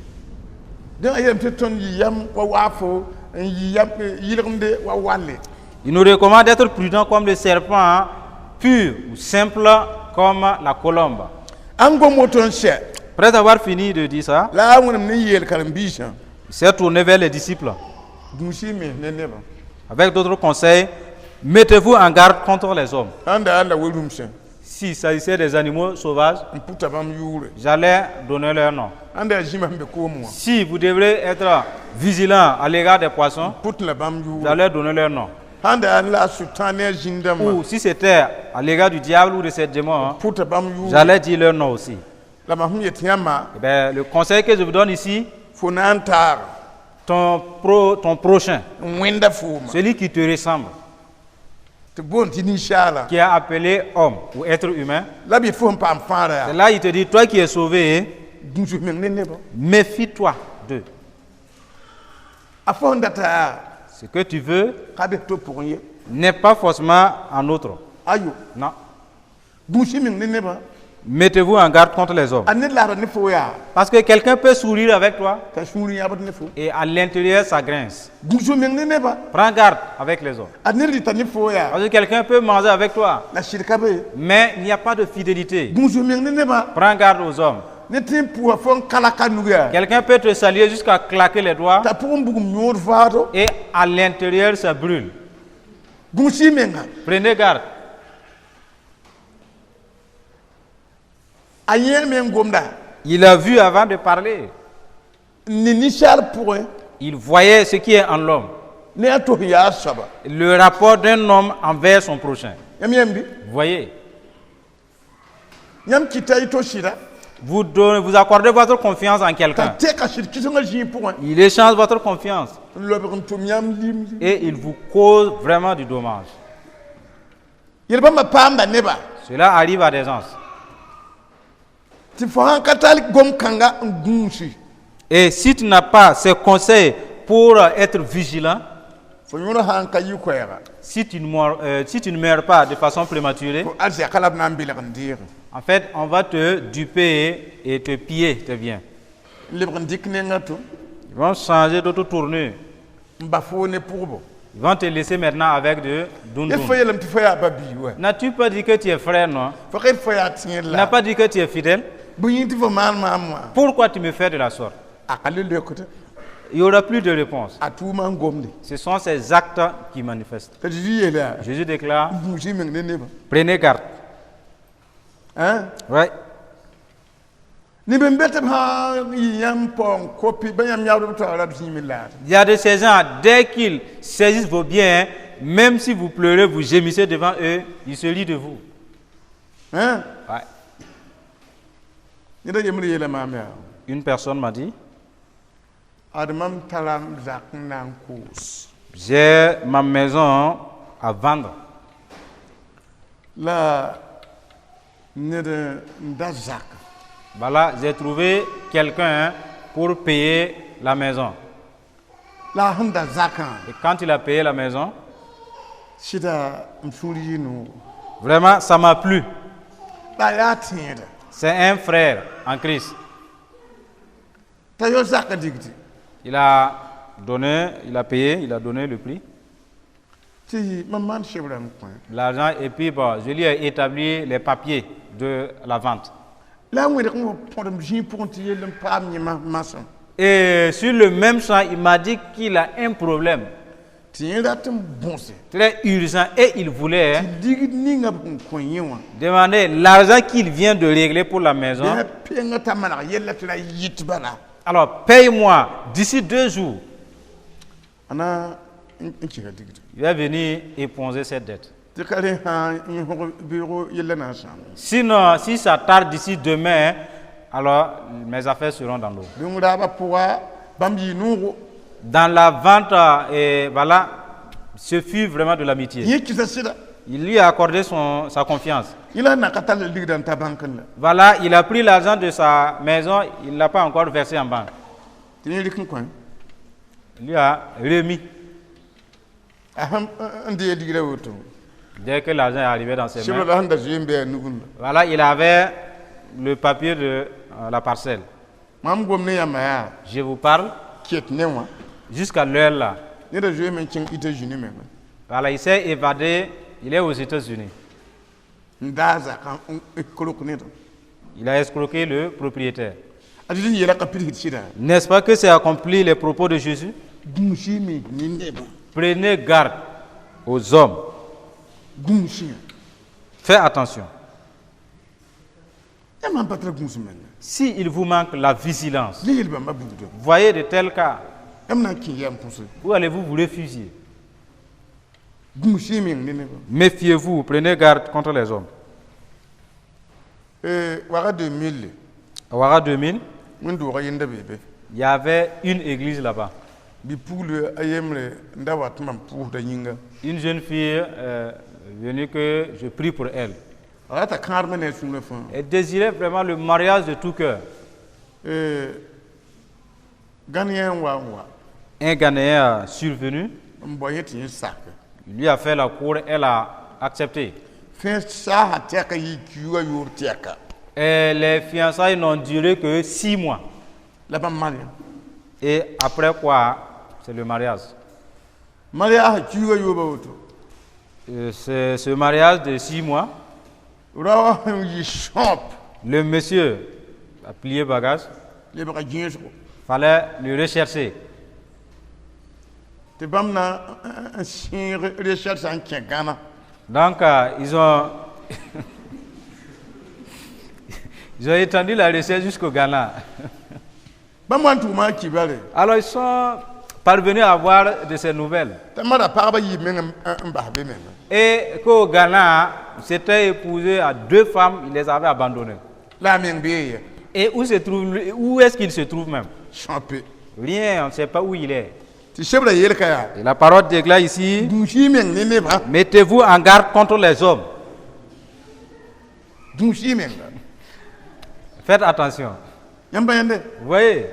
Speaker 2: Dẽ a yeelame tɩ tõnd yɩ yam wa waafo n yɩ yam yɩlgemde wa walle.
Speaker 3: Il nous recommande d'être prudent comme le serpent, hein, pur ou simple comme la colombe.
Speaker 2: Ãn gom woto n sɛ,
Speaker 3: Après avoir fini de dire ça,
Speaker 2: la a Wẽnnaam ne yeel karen-biisã,
Speaker 3: il s'est tourné vers les disciples
Speaker 2: gũus-y mens ne nebã.
Speaker 3: Avec d'autres conseils. Mettez-vous en garde contre les hommes.
Speaker 2: Sãn da yaa la we-rũmsẽ,
Speaker 3: S'il s'agissait des animaux sauvages,
Speaker 2: n puta bãmb yʋʋre.
Speaker 3: J'allais donner leur nom.
Speaker 2: Sãn da yaa zĩmã sẽn be koomẽ wã,
Speaker 3: Si vous devrez être vigilant à l'égard des poissons,
Speaker 2: pʋt la bãmb yʋʋre.
Speaker 3: J'allais donner leur nom.
Speaker 2: Sãn da yaa la sʋtãan ne a zĩn-dãmbã,
Speaker 3: Ou si c'était à l'égard du diable ou de ses démons, hein,
Speaker 2: pʋta bãmb yʋʋre.
Speaker 3: j'allais dire leur nom aussi.
Speaker 2: La mam sẽn yet yãmba,
Speaker 3: Eh ben, le conseil que je vous donne ici,
Speaker 2: fo na n taag
Speaker 3: ton prochain,
Speaker 2: n wẽnda fooma
Speaker 3: celui qui te ressemble,
Speaker 2: tɩ boond tɩ ninsaala,
Speaker 3: qui est appelé homme ou être humain,
Speaker 2: la b yet fo sẽn paam fãara
Speaker 3: c'est
Speaker 2: yaa,
Speaker 3: là il te dit, toi qui es sauvé,
Speaker 2: gũus f meng ne nebã.
Speaker 3: Méfie-toi d'eux.
Speaker 2: A fo sẽn data yaa,
Speaker 3: Ce que tu veux
Speaker 2: ka be to pʋgẽ ye.
Speaker 3: N'est pas forcément en autre.
Speaker 2: Ayo.
Speaker 3: Non.
Speaker 2: Gũus y meng ne nebã.
Speaker 3: Mettez-vous en garde contre les hommes.
Speaker 2: A ned laasda ne fo yaa,
Speaker 3: Parce que quelqu'un peut sourire avec toi
Speaker 2: t'a sũur yãbd ne fo.
Speaker 3: Et à l'intérieur, ça grince.
Speaker 2: Gũus f meng ne nebã.
Speaker 3: Prends garde avec les hommes.
Speaker 2: A ned rɩta ne fo yaa,
Speaker 3: Parce que quelqu'un peut manger avec toi,
Speaker 2: la sɩd ka be.
Speaker 3: Mais il n'y a pas de fidélité.
Speaker 2: Gũus f meng ne nebã.
Speaker 3: Prends garde aux hommes.
Speaker 2: Ne tɩ n pʋʋsa fo n kalaka nug yaa,
Speaker 3: Quelqu'un peut te saluer jusqu'à claquer les doigts
Speaker 2: t'a pʋgẽ bugum yõod vaado.
Speaker 3: Et à l'intérieur, ça brûle.
Speaker 2: Gũus y menga.
Speaker 3: Prenez garde.
Speaker 2: A yẽeme n gomda.
Speaker 3: Il a vu avant de parler.
Speaker 2: N ne ninsaal pʋgẽ
Speaker 3: Il voyait ce qui est en l'homme.
Speaker 2: Ne a tos n yaa a soaba.
Speaker 3: Le rapport d'un homme envers son prochain.
Speaker 2: Yãmb yãmbi?
Speaker 3: Vous voyez,
Speaker 2: Yãmb kɩta y to sɩda,
Speaker 3: vous, donnez, vous accordez votre confiance en
Speaker 2: t'a
Speaker 3: quelqu'un.
Speaker 2: tɛka sɩd kɩsengã zĩig pʋgẽ
Speaker 3: Il échange votre confiance
Speaker 2: n lobg n tʋm yãmb limdi.
Speaker 3: Et il vous cause vraiment du dommage.
Speaker 2: Yel-bãmbã paamda neba.
Speaker 3: Cela arrive à des gens.
Speaker 2: Tɩ fo sãn ka tar gom-kãnga n gũusi,
Speaker 3: Et si tu n'as pas ces conseils pour être vigilant,
Speaker 2: fo yõor sã n ka yɩ koɛɛga,
Speaker 3: si tu ne meurs pas de façon prématurée,
Speaker 2: fo arzɛka la b na n belg n deege,
Speaker 3: en fait, on va te duper et te piller tes biens.
Speaker 2: N lebg n dɩk nengã to,
Speaker 3: Ils vont changer d'autres tournure
Speaker 2: n ba foo ne pʋgbo.
Speaker 3: Ils vont te laisser maintenant avec de
Speaker 2: Yet
Speaker 3: dundun.
Speaker 2: Fo yeelame tɩ fo yaa ba-biig wa.
Speaker 3: N'as-tu pas dit que tu es frère, non?
Speaker 2: Fo ka yet fo yaa tẽed
Speaker 3: Tu n'as
Speaker 2: la.
Speaker 3: pas dit que tu es fidèle?
Speaker 2: Bõe yĩng tɩ fo maan maam wã?
Speaker 3: Pourquoi tu me fais de la sorte?
Speaker 2: A ka le leokda.
Speaker 3: Il n'y aura plus de réponse.
Speaker 2: A tʋʋma n gomde.
Speaker 3: Ce sont ces actes qui manifestent.
Speaker 2: T'a Zeezi yeela yaa
Speaker 3: Jésus déclare,
Speaker 2: gũus-y meng ne nebã.
Speaker 3: Prenez garde.
Speaker 2: Ãn?
Speaker 3: Ouais.
Speaker 2: Neb n be tɩ b sã n yɩ yãmb paoong kopi ba yãmb yãbd b taoora b zĩime laad.
Speaker 3: Il y a de ces gens, dès qu'ils saisissent vos biens, même si vous pleurez, vous gémissez devant eux, ils se rient de vous.
Speaker 2: Ãn?
Speaker 3: Ouais.
Speaker 2: Ned a yembr yeela maam yaa
Speaker 3: Une personne m'a dit,
Speaker 2: ad mam tara m zak n na n koos.
Speaker 3: J'ai ma maison à vendre.
Speaker 2: La ned n da zak.
Speaker 3: Voilà, j'ai trouvé quelqu'un pour payer la maison.
Speaker 2: La a sẽn da zakã
Speaker 3: Et quand il a payé la maison,
Speaker 2: sɩda m sũur yɩ noogo.
Speaker 3: Vraiment, ça m'a plu.
Speaker 2: La yaa tẽeda.
Speaker 3: C'est un frère en Christ.
Speaker 2: T'a yao zakã digdi.
Speaker 3: Il a donné, il a payé, il a donné le prix,
Speaker 2: Tɩ mam maan sebrã n kõ.
Speaker 3: L'argent, et puis bon, je lui ai établi les papiers de la vente.
Speaker 2: La a wẽneg n wa põdem zĩig pʋgẽ tɩ yell n paam yẽma masem.
Speaker 3: Et sur le même champ, il m'a dit qu'il a un problème
Speaker 2: Tɩ yẽ rat n bõse
Speaker 3: très urgent et il voulait, hein,
Speaker 2: tɩ ligd ninga b sẽn kõ yẽ wã
Speaker 3: demander l'argent qu'il vient de régler pour la maison.
Speaker 2: bɩ penga t'a maneg yella tɩ ra yɩt bala.
Speaker 3: Alors, paye-moi d'ici 2 jours.
Speaker 2: A na n kɩsa digd.
Speaker 3: Il va venir éponger cette dette.
Speaker 2: Tɩ ka rẽ sã n yõsg beoogo yella na n sãam.
Speaker 3: Sinon, si ça tarde d'ici demain, alors mes affaires seront dans l'eau.
Speaker 2: Bũmb raabã pʋga bãmb yɩ noogo.
Speaker 3: Dans la vente, et voilà, ce fut vraiment de l'amitié.
Speaker 2: Yẽ kɩsa sɩda.
Speaker 3: Il lui a accordé sa confiance.
Speaker 2: Yẽ la na ka tall ligdã n ta bãnkẽ la.
Speaker 3: Voilà, il a pris l'argent de sa maison, il ne l'a pas encore versé en banque.
Speaker 2: Tɩ yẽ rɩk n kõ.
Speaker 3: Il lui a remis.
Speaker 2: A sẽn n dee ligrã woto
Speaker 3: Dès que l'argent est arrivé dans ses
Speaker 2: sebra
Speaker 3: mains,
Speaker 2: la sẽn da zoe n bɩ a nugẽ la.
Speaker 3: Voilà, il avait le papier de la parcelle.
Speaker 2: Mam gom ne yãmba yaa
Speaker 3: Je vous parle
Speaker 2: ket ne wã
Speaker 3: jusqu'à l'heure là.
Speaker 2: ned a zoeeme n kẽng États-Unis menga.
Speaker 3: Voilà, il s'est évadé, il est aux États-Unis.
Speaker 2: N daa zakã n krok nedã.
Speaker 3: Il a escroqué le propriétaire.
Speaker 2: A Zezi yeela ka pidsd sɩda.
Speaker 3: N'est-ce pas que c'est accompli les propos de Jésus?
Speaker 2: Gũus-y me ne nebã.
Speaker 3: Prenez garde aux hommes.
Speaker 2: Gũus-yã.
Speaker 3: Fais attention.
Speaker 2: Yãmb sãn pa tara gũus menga
Speaker 3: Si il vous manque la vigilance,
Speaker 2: ne yel bãmba buudã
Speaker 3: voyez de tels cas,
Speaker 2: yãmb na n kẽ yam põse.
Speaker 3: Où allez-vous vous réfugier?
Speaker 2: Gũus-y meng ne nebã.
Speaker 3: Méfiez-vous, prenez garde contre les hommes.
Speaker 2: Waga 2000.
Speaker 3: Ouaga 2000,
Speaker 2: Wẽn-doogã yenda beebe.
Speaker 3: Il y avait une église là-bas.
Speaker 2: Bi-pugl a yembre n da wat mam pʋʋsda yĩnga.
Speaker 3: Une jeune fille venue que je prie pour elle.
Speaker 2: A rata kãadmã ne a sũurã fãa.
Speaker 3: Elle désirait vraiment le mariage de tout cœur.
Speaker 2: Ghanéen n wa n wa.
Speaker 3: Un Ghanéen survenu,
Speaker 2: N bao yẽ tɩ yẽ sake.
Speaker 3: Il lui a fait la cour, elle a accepté.
Speaker 2: Fẽes saasa tɛka yɩ kiuugã yoor tɛka.
Speaker 3: Et les fiançailles n'ont duré que 6 mois.
Speaker 2: La bãmb maan
Speaker 3: Et après quoi, c'est le mariage.
Speaker 2: Mariaasã kiuugã yooba woto.
Speaker 3: C'est ce mariage de 6 mois,
Speaker 2: Rao sẽn yɩ sõp
Speaker 3: le monsieur a plié bagage,
Speaker 2: lebga gẽesgo.
Speaker 3: Fallait le rechercher.
Speaker 2: Tɩ bãmb na n sẽeg recherche n kẽ Gãna.
Speaker 3: Donc, ils ont étendu la recherche jusqu'au Ghana.
Speaker 2: Bãmb wa n tʋgma a kibare.
Speaker 3: Alors, ils sont parvenus à avoir de ces nouvelles.
Speaker 2: T'a mara pagba yiib meng n bas be menga.
Speaker 3: Et qu'au Ghana, s'était épousé à deux femmes, il les avait abandonnées.
Speaker 2: La a meng bee ye.
Speaker 3: Et où est-ce qu'il se trouve même?
Speaker 2: Sõpe.
Speaker 3: Rien, on ne sait pas où il est.
Speaker 2: Tɩ sebra yeelka yaa
Speaker 3: Et la parole déclare ici,
Speaker 2: gũus-y meng ne nebã.
Speaker 3: Mettez-vous en garde contre les hommes.
Speaker 2: Gũus-y menga.
Speaker 3: Faites attention.
Speaker 2: Yãmb pa yãnde.
Speaker 3: Vous voyez,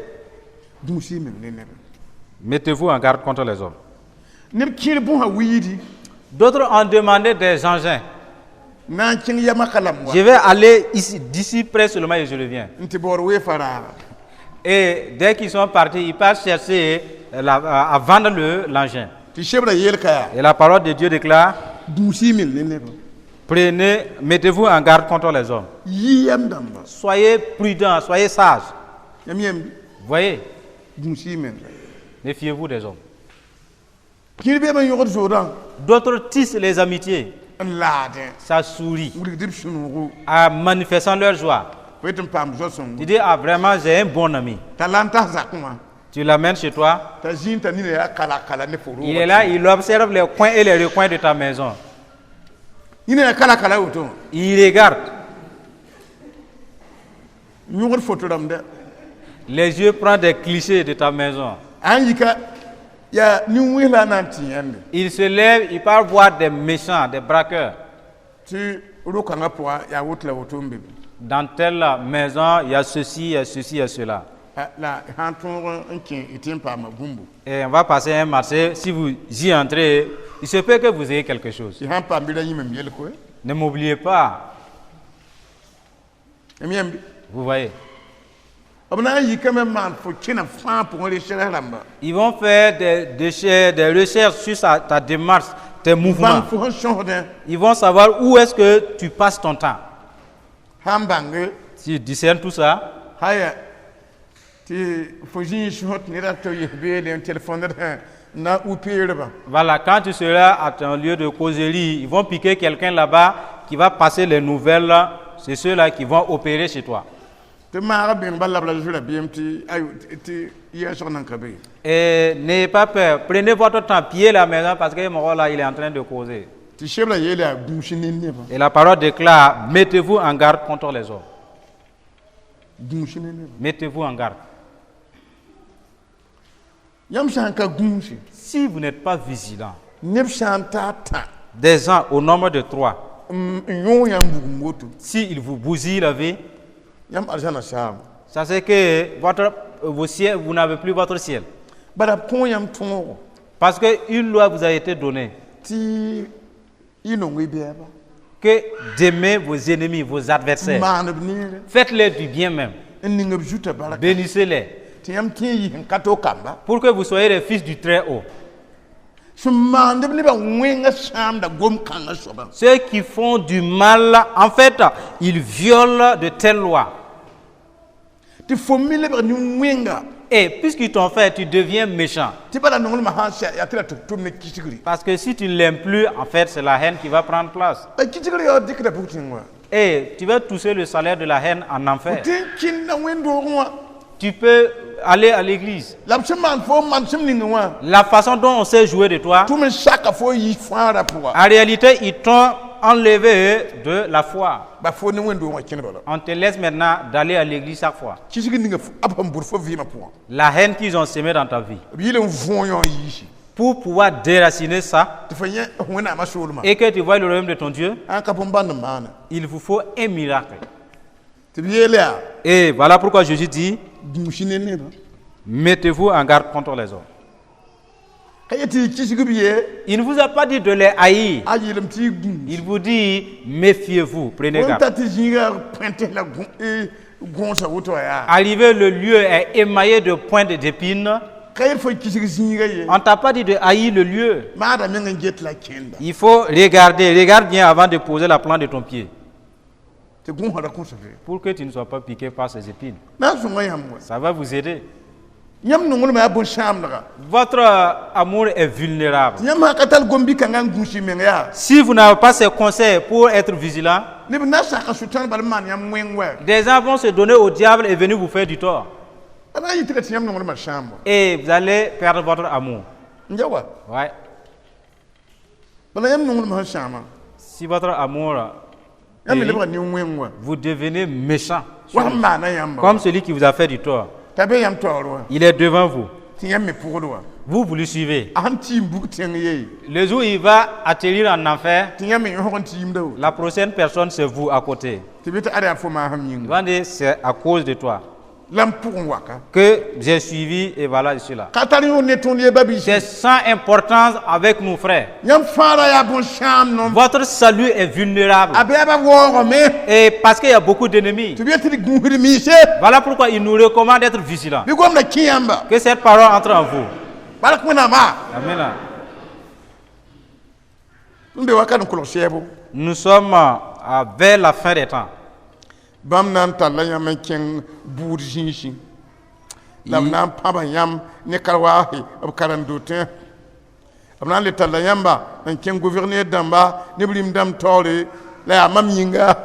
Speaker 2: Gũus-y meng ne nebã.
Speaker 3: Mettez-vous en garde contre les hommes.
Speaker 2: Neb kẽer bõsã wiidi.
Speaker 3: D'autres ont demandé des engins.
Speaker 2: Na n kẽng yamã kalam wa.
Speaker 3: Je vais aller ici, d'ici près seulement et je reviens.
Speaker 2: N tɩ baood weefa raaga.
Speaker 3: Et dès qu'ils sont partis, ils partent chercher à vendre l'engin.
Speaker 2: Tɩ sebrã yeelka yaa
Speaker 3: Et la parole de Dieu déclare,
Speaker 2: gũus-y meng ne nebã.
Speaker 3: Prenez, mettez-vous en garde contre les hommes.
Speaker 2: Yɩ yɛm dãmba.
Speaker 3: Soyez prudents, soyez sages.
Speaker 2: Yãmb yẽmbe
Speaker 3: Voyez,
Speaker 2: gũus-y meng.
Speaker 3: Méfiez-vous des hommes.
Speaker 2: Kẽer beeme n yõgd zoodã
Speaker 3: D'autres tissent les amitiés.
Speaker 2: N laadẽ.
Speaker 3: Ça sourit.
Speaker 2: Wilgd b sũ-noogo.
Speaker 3: En manifestant leur joie.
Speaker 2: Fo yet n paam zo-sõngo.
Speaker 3: Tu dis, ah vraiment, j'ai un bon ami.
Speaker 2: T'a la n tas zakẽ wã.
Speaker 3: Tu l'amènes chez toi.
Speaker 2: T'a zĩig t'a nina yaa kala kala ne fo.
Speaker 3: Il est là, il observe les coins et les recoins de ta maison.
Speaker 2: Nina yaa kala kala woto.
Speaker 3: Il regarde.
Speaker 2: Yõgd foto rãmb dɛ.
Speaker 3: Les yeux prennent des clichés de ta maison.
Speaker 2: A n yika yaa nin-wẽns la a na n tĩ yãmbe.
Speaker 3: Il se lève, il part voir des méchants, des braqueurs.
Speaker 2: Tɩ ro-kãngã pʋga yaa woto la woto n be be.
Speaker 3: Dans telle maison, il y a ceci, il y a ceci, il y a cela.
Speaker 2: Ah, la sã n tõog n kẽ y tɩ n paama bũmbu.
Speaker 3: Et on va passer un marché. Si vous y entrez, il se peut que vous ayez quelque chose.
Speaker 2: Tɩ sã n paam bɩ ra yĩm n yel koe.
Speaker 3: Ne m'oubliez pas.
Speaker 2: M yẽmbe.
Speaker 3: Vous voyez.
Speaker 2: B na n yikame n maan fo kẽna fãa pʋgẽ recherche rãmba.
Speaker 3: Ils vont faire des recherches sur ta démarche, tes mouvements.
Speaker 2: Bãng fo sẽn sõsdẽ.
Speaker 3: Ils vont savoir où est-ce que tu passes ton temps.
Speaker 2: Sã n bãnge
Speaker 3: Si tu discernes tout ça,
Speaker 2: haya tɩ fo zĩig sõs tɩ ned tɩ yes beele n telefõnd n na n peerbã.
Speaker 3: Voilà, quand tu seras à ton lieu de causerie, ils vont piquer quelqu'un là-bas qui va passer les nouvelles. C'est ceux-là qui vont opérer chez toi.
Speaker 2: Tɩ maag bẽng bala b la zoe rabiam tɩ ayo tɩ yɛɛsg nan ka be.
Speaker 3: Et n'ayez pas peur. Prenez votre temps, pillez la maison parce que mon là, il est en train de causer.
Speaker 2: Tɩ sebrã yeel yaa gũus ne nebã.
Speaker 3: Et la parole déclare, mettez-vous en garde contre les hommes.
Speaker 2: Gũus ne nebã.
Speaker 3: Mettez-vous en garde.
Speaker 2: Yãmb sã n ka gũuse
Speaker 3: Si vous n'êtes pas vigilant,
Speaker 2: neb sã n taa tã
Speaker 3: des gens au nombre de trois,
Speaker 2: n yõog yãmb bugum woto
Speaker 3: s'ils vous bousillent la vie,
Speaker 2: yãmb arzãna saama.
Speaker 3: Sachez que vos ciel, vous n'avez plus votre ciel.
Speaker 2: Bala b kõ yãmb tõogo
Speaker 3: Parce qu'une loi vous a été donnée,
Speaker 2: tɩ y nong y bɛɛba
Speaker 3: que d'aimer vos ennemis, vos adversaires.
Speaker 2: maan b neere
Speaker 3: Faites-les du bien même.
Speaker 2: N ning b zuta barka
Speaker 3: Bénissez-les.
Speaker 2: Tɩ yãmb tẽ n yis n ka to kamba.
Speaker 3: Pour que vous soyez les fils du Très-Haut.
Speaker 2: Sẽn maand b nebã wẽngã sãamda gom-kãngã soabã.
Speaker 3: Ceux qui font du mal, en fait, ils violent de telles lois.
Speaker 2: Tɩ fo me lebg nin-wẽnga.
Speaker 3: Et puisqu'ils t'ont fait, tu deviens méchant.
Speaker 2: Tɩ bala nonglmã sã n sɛ yaa tɩ ra tɩ tʋm ne kisgri.
Speaker 3: Parce que si tu ne l'aimes plus, en fait, c'est la haine qui va prendre place.
Speaker 2: A kisgr yaa dɩkda bug tẽng wã.
Speaker 3: Et tu vas toucher le salaire de la haine en enfer.
Speaker 2: Tɩ n kẽnda wẽnd-doogẽ wã.
Speaker 3: Tu peux aller à l'église.
Speaker 2: La b sẽn maan fo n manesem ning wã
Speaker 3: La façon dont on s'est joué de toi,
Speaker 2: tʋm n saka fo n yis fãagrã pʋga.
Speaker 3: En réalité, ils t'ont enlevé de la foi.
Speaker 2: Ba fo ne wẽnd-doogã kẽnd bala.
Speaker 3: On te laisse maintenant d'aller à l'église chaque fois.
Speaker 2: Kisg ninga b sẽn bʋd fo vɩɩmã pʋgã.
Speaker 3: La haine qu'ils ont semée dans ta vie.
Speaker 2: B yɩl n võo yã n yiisi.
Speaker 3: Pour pouvoir déraciner ça
Speaker 2: Tɩ fo yẽ Wẽnnaamã soolmã
Speaker 3: et que tu vois le royaume de ton Dieu,
Speaker 2: ãn ka bõn-bãnd n maana.
Speaker 3: Il vous faut un miracle.
Speaker 2: Tɩ b yeel yaa
Speaker 3: Et voilà pourquoi Jésus dit,
Speaker 2: gũus ne nebã.
Speaker 3: Mettez-vous en garde contre les hommes.
Speaker 2: Ka yet tɩ y kisg b ye.
Speaker 3: Il ne vous a pas dit de les haïr.
Speaker 2: A yeelame tɩ y gũus.
Speaker 3: Il vous dit, méfiez-vous, prenez
Speaker 2: Wẽn
Speaker 3: garde.
Speaker 2: ta tɩ zĩiga poẽntɩs la gõosa woto wã yaa.
Speaker 3: Arrivé, le lieu est émaillé de pointes d'épines.
Speaker 2: Ka yet fo kisg zĩiga ye.
Speaker 3: On t'a pas dit de haïr le lieu.
Speaker 2: Maada meng n get la kẽnda.
Speaker 3: Il faut regarder, regarde bien avant de poser la plante de ton pied.
Speaker 2: Tɩ gõosã ra kõsa fe.
Speaker 3: Pour que tu ne sois pas piqué par ces épines.
Speaker 2: Na n sõnga yãmb wa.
Speaker 3: Ça va vous aider.
Speaker 2: Yãmb nonglmã yaa bõn-sãamdga.
Speaker 3: Votre amour est vulnérable.
Speaker 2: Tɩ yãmb sã ka tar gom-bi-kãngã n gũus y meng yaa.
Speaker 3: Si vous n'avez pas ces conseils pour être vigilant,
Speaker 2: Neb na saka sʋtãan bal n maan yãmb wẽng wɛ.
Speaker 3: Des gens vont se donner au diable et venir vous faire du tort.
Speaker 2: A na n yɩ tɩ la tɩ yãmb nonglmã sãam wa.
Speaker 3: Et vous allez perdre votre amour.
Speaker 2: N ja wa.
Speaker 3: Ouais.
Speaker 2: Bala yãmb nonglmã sẽn sãama.
Speaker 3: Si votre amour,
Speaker 2: Yãmb me
Speaker 3: périt,
Speaker 2: lebga nin-wẽng wa.
Speaker 3: Vous devenez méchant.
Speaker 2: Wa sẽn maana yãmba.
Speaker 3: Comme celui qui vous a fait du tort.
Speaker 2: T'a be yãmb taoor wã.
Speaker 3: Il est devant vous.
Speaker 2: Tɩ yãmb me pʋgd wa.
Speaker 3: Vous, vous le suivez.
Speaker 2: A sẽn tɩ n bug tẽng ye.
Speaker 3: Le jour où il va atterrir en enfer,
Speaker 2: Tɩ yãmb me yõsg n tɩ yimda wo.
Speaker 3: La prochaine personne, c'est vous à côté.
Speaker 2: Tɩ bɩ tɩ ad yaa fo maasem
Speaker 3: Il
Speaker 2: yĩnga.
Speaker 3: va dire, c'est à cause de toi
Speaker 2: La m pʋgẽ waka.
Speaker 3: Que j'ai suivi et voilà, je suis là.
Speaker 2: Ka tar yõod ne tõnd ye ba-biisi.
Speaker 3: C'est sans importance avec nos frères.
Speaker 2: Yãmb fãagrã yaa bõn-sãam nom.
Speaker 3: Votre salut est vulnérable.
Speaker 2: A bɛɛbã waoogame.
Speaker 3: Et parce qu'il y a beaucoup d'ennemis.
Speaker 2: Tɩ b yet tɩ d gũusd miise.
Speaker 3: Voilà pourquoi il nous recommande d'être vigilants.
Speaker 2: Bɩ gomda kẽ yãmba.
Speaker 3: Que cette parole entre en vous.
Speaker 2: Bark Wẽnnaamã.
Speaker 3: Amen.
Speaker 2: Tõnd be wakat n kolg sɛɛbo.
Speaker 3: Nous sommes vers la fin des temps.
Speaker 2: Bãmb na n talla yãmb n kẽng buud zĩisẽ la b na n pãba yãmb ne karwaase b karen-dotẽ. B na n le talla yãmba n kẽng gouverneur dãmba ne b rĩm dãmb taoore la yaa mam yĩnga.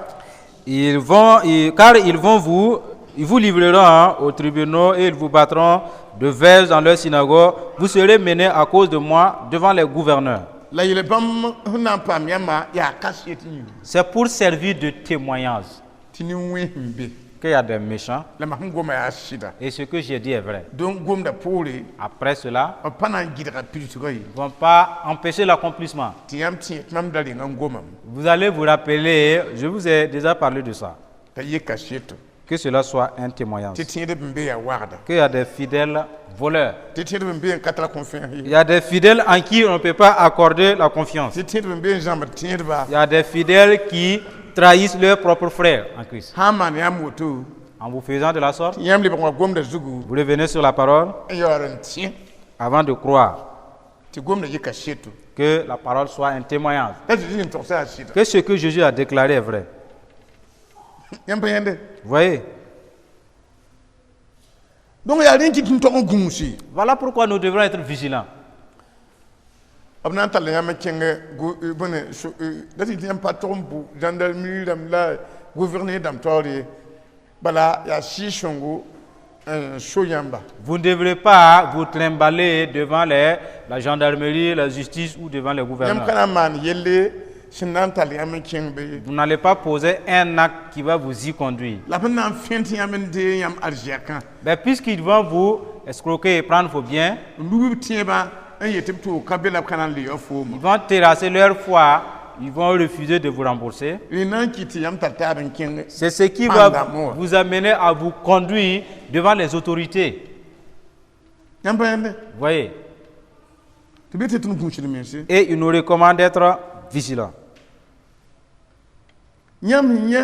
Speaker 3: Car ils vous livreront, hein, aux tribunaux et ils vous battront de verges dans leur synagogue. Vous serez menés à cause de moi devant les gouverneurs.
Speaker 2: La yel bãmb sẽn na n paam yãmba yaa kaset yĩnga
Speaker 3: C'est pour servir de témoignage
Speaker 2: tɩ nin-wẽns n be
Speaker 3: qu'il y a des méchants.
Speaker 2: La mam sẽn goma yaa sɩda.
Speaker 3: Et ce que j'ai dit est vrai.
Speaker 2: Donc gomda poore
Speaker 3: Après cela,
Speaker 2: b pa na n gɩdga pidsgã ye
Speaker 3: ils ne vont pas empêcher l'accomplissement.
Speaker 2: Tɩ yãmb tẽ tɩ mam da reng n gomame.
Speaker 3: Vous allez vous rappeler, je vous ai déjà parlé de ça,
Speaker 2: T'a yɩ kaseto
Speaker 3: que cela soit un témoignage.
Speaker 2: Tɩ tẽedb n be yaa wagda.
Speaker 3: Qu'il y a des fidèles voleurs.
Speaker 2: Tɩ tẽedb n be n ka tara confiance.
Speaker 3: Il y a des fidèles en qui on ne peut pas accorder la confiance.
Speaker 2: Tɩ tẽedb n be n zãmbd tẽedba.
Speaker 3: Il y a des fidèles qui trahissent leurs propres frères en Christ.
Speaker 2: Sã n maan yãmb woto
Speaker 3: En vous faisant de la sorte,
Speaker 2: tɩ yãmb lebg wã gomda zugu
Speaker 3: vous revenez sur la parole
Speaker 2: n yaood n tẽ
Speaker 3: avant de croire
Speaker 2: tɩ gomda yɩ kaseto
Speaker 3: que la parole soit un témoignage.
Speaker 2: La Zeezi n togsa yaa sɩda.
Speaker 3: Que ce que Jésus a déclaré est vrai.
Speaker 2: Yãmb pa yãnde.
Speaker 3: Vous voyez?
Speaker 2: Donc yaa rẽ tɩ tɩ n tog n gũusi.
Speaker 3: Voilà pourquoi nous devrons être vigilants.
Speaker 2: B na n tall yãmb n kẽng bõne la tɩ yãmb pa tog n bʋ gendarmerie rãmb la gouverneur dãmb taoor ye bala yaa sɩɩg-sõngo n so yãmba.
Speaker 3: Vous ne devrez pas vous trimballer devant la gendarmerie, la justice ou devant les
Speaker 2: Yãmb
Speaker 3: gouverneurs.
Speaker 2: ka na n maan yelle sẽn na n tall yãmb n kẽng be ye.
Speaker 3: Vous n'allez pas poser un acte qui va vous y conduire.
Speaker 2: La b na n fẽnt yãmb n dee yãmb arzɛkã
Speaker 3: Mais puisqu'ils vont vous escroquer et prendre vos biens,
Speaker 2: n lub b tẽebã n yet tɩ b toog ka be la b ka na n le ya fooma.
Speaker 3: ils vont terrasser leur foi, ils vont refuser de vous rembourser.
Speaker 2: Rẽ na n kɩt tɩ yãmb tar taab n kẽng
Speaker 3: C'est ce qui va
Speaker 2: Pãndame.
Speaker 3: vous amener à vous conduire devant les autorités.
Speaker 2: Yãmb pa yãnde.
Speaker 3: Vous voyez?
Speaker 2: Tɩ be tɩ tõnd gũusd mense.
Speaker 3: Et il nous recommande d'être vigilants.
Speaker 2: Yãmb sẽn yẽ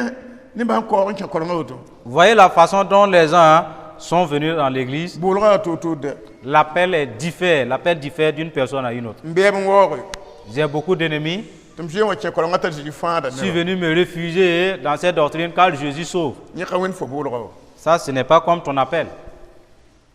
Speaker 2: nebã sẽn kaoog n kẽ korengã woto.
Speaker 3: Vous voyez la façon dont les gens sont venus dans l'église.
Speaker 2: Boolgã yaa toor-toor dɛ.
Speaker 3: L'appel est diffère. L'appel diffère d'une personne à une autre.
Speaker 2: N beeb n waooge.
Speaker 3: J'ai beaucoup d'ennemis.
Speaker 2: Tɩ m zoe wã kẽ korengã t'a Zezi fãada.
Speaker 3: Je suis venu me réfugier dans cette doctrine car Jésus sauve.
Speaker 2: Yẽ ka wẽnd fo boolgã wa.
Speaker 3: Ça, ce n'est pas comme ton appel.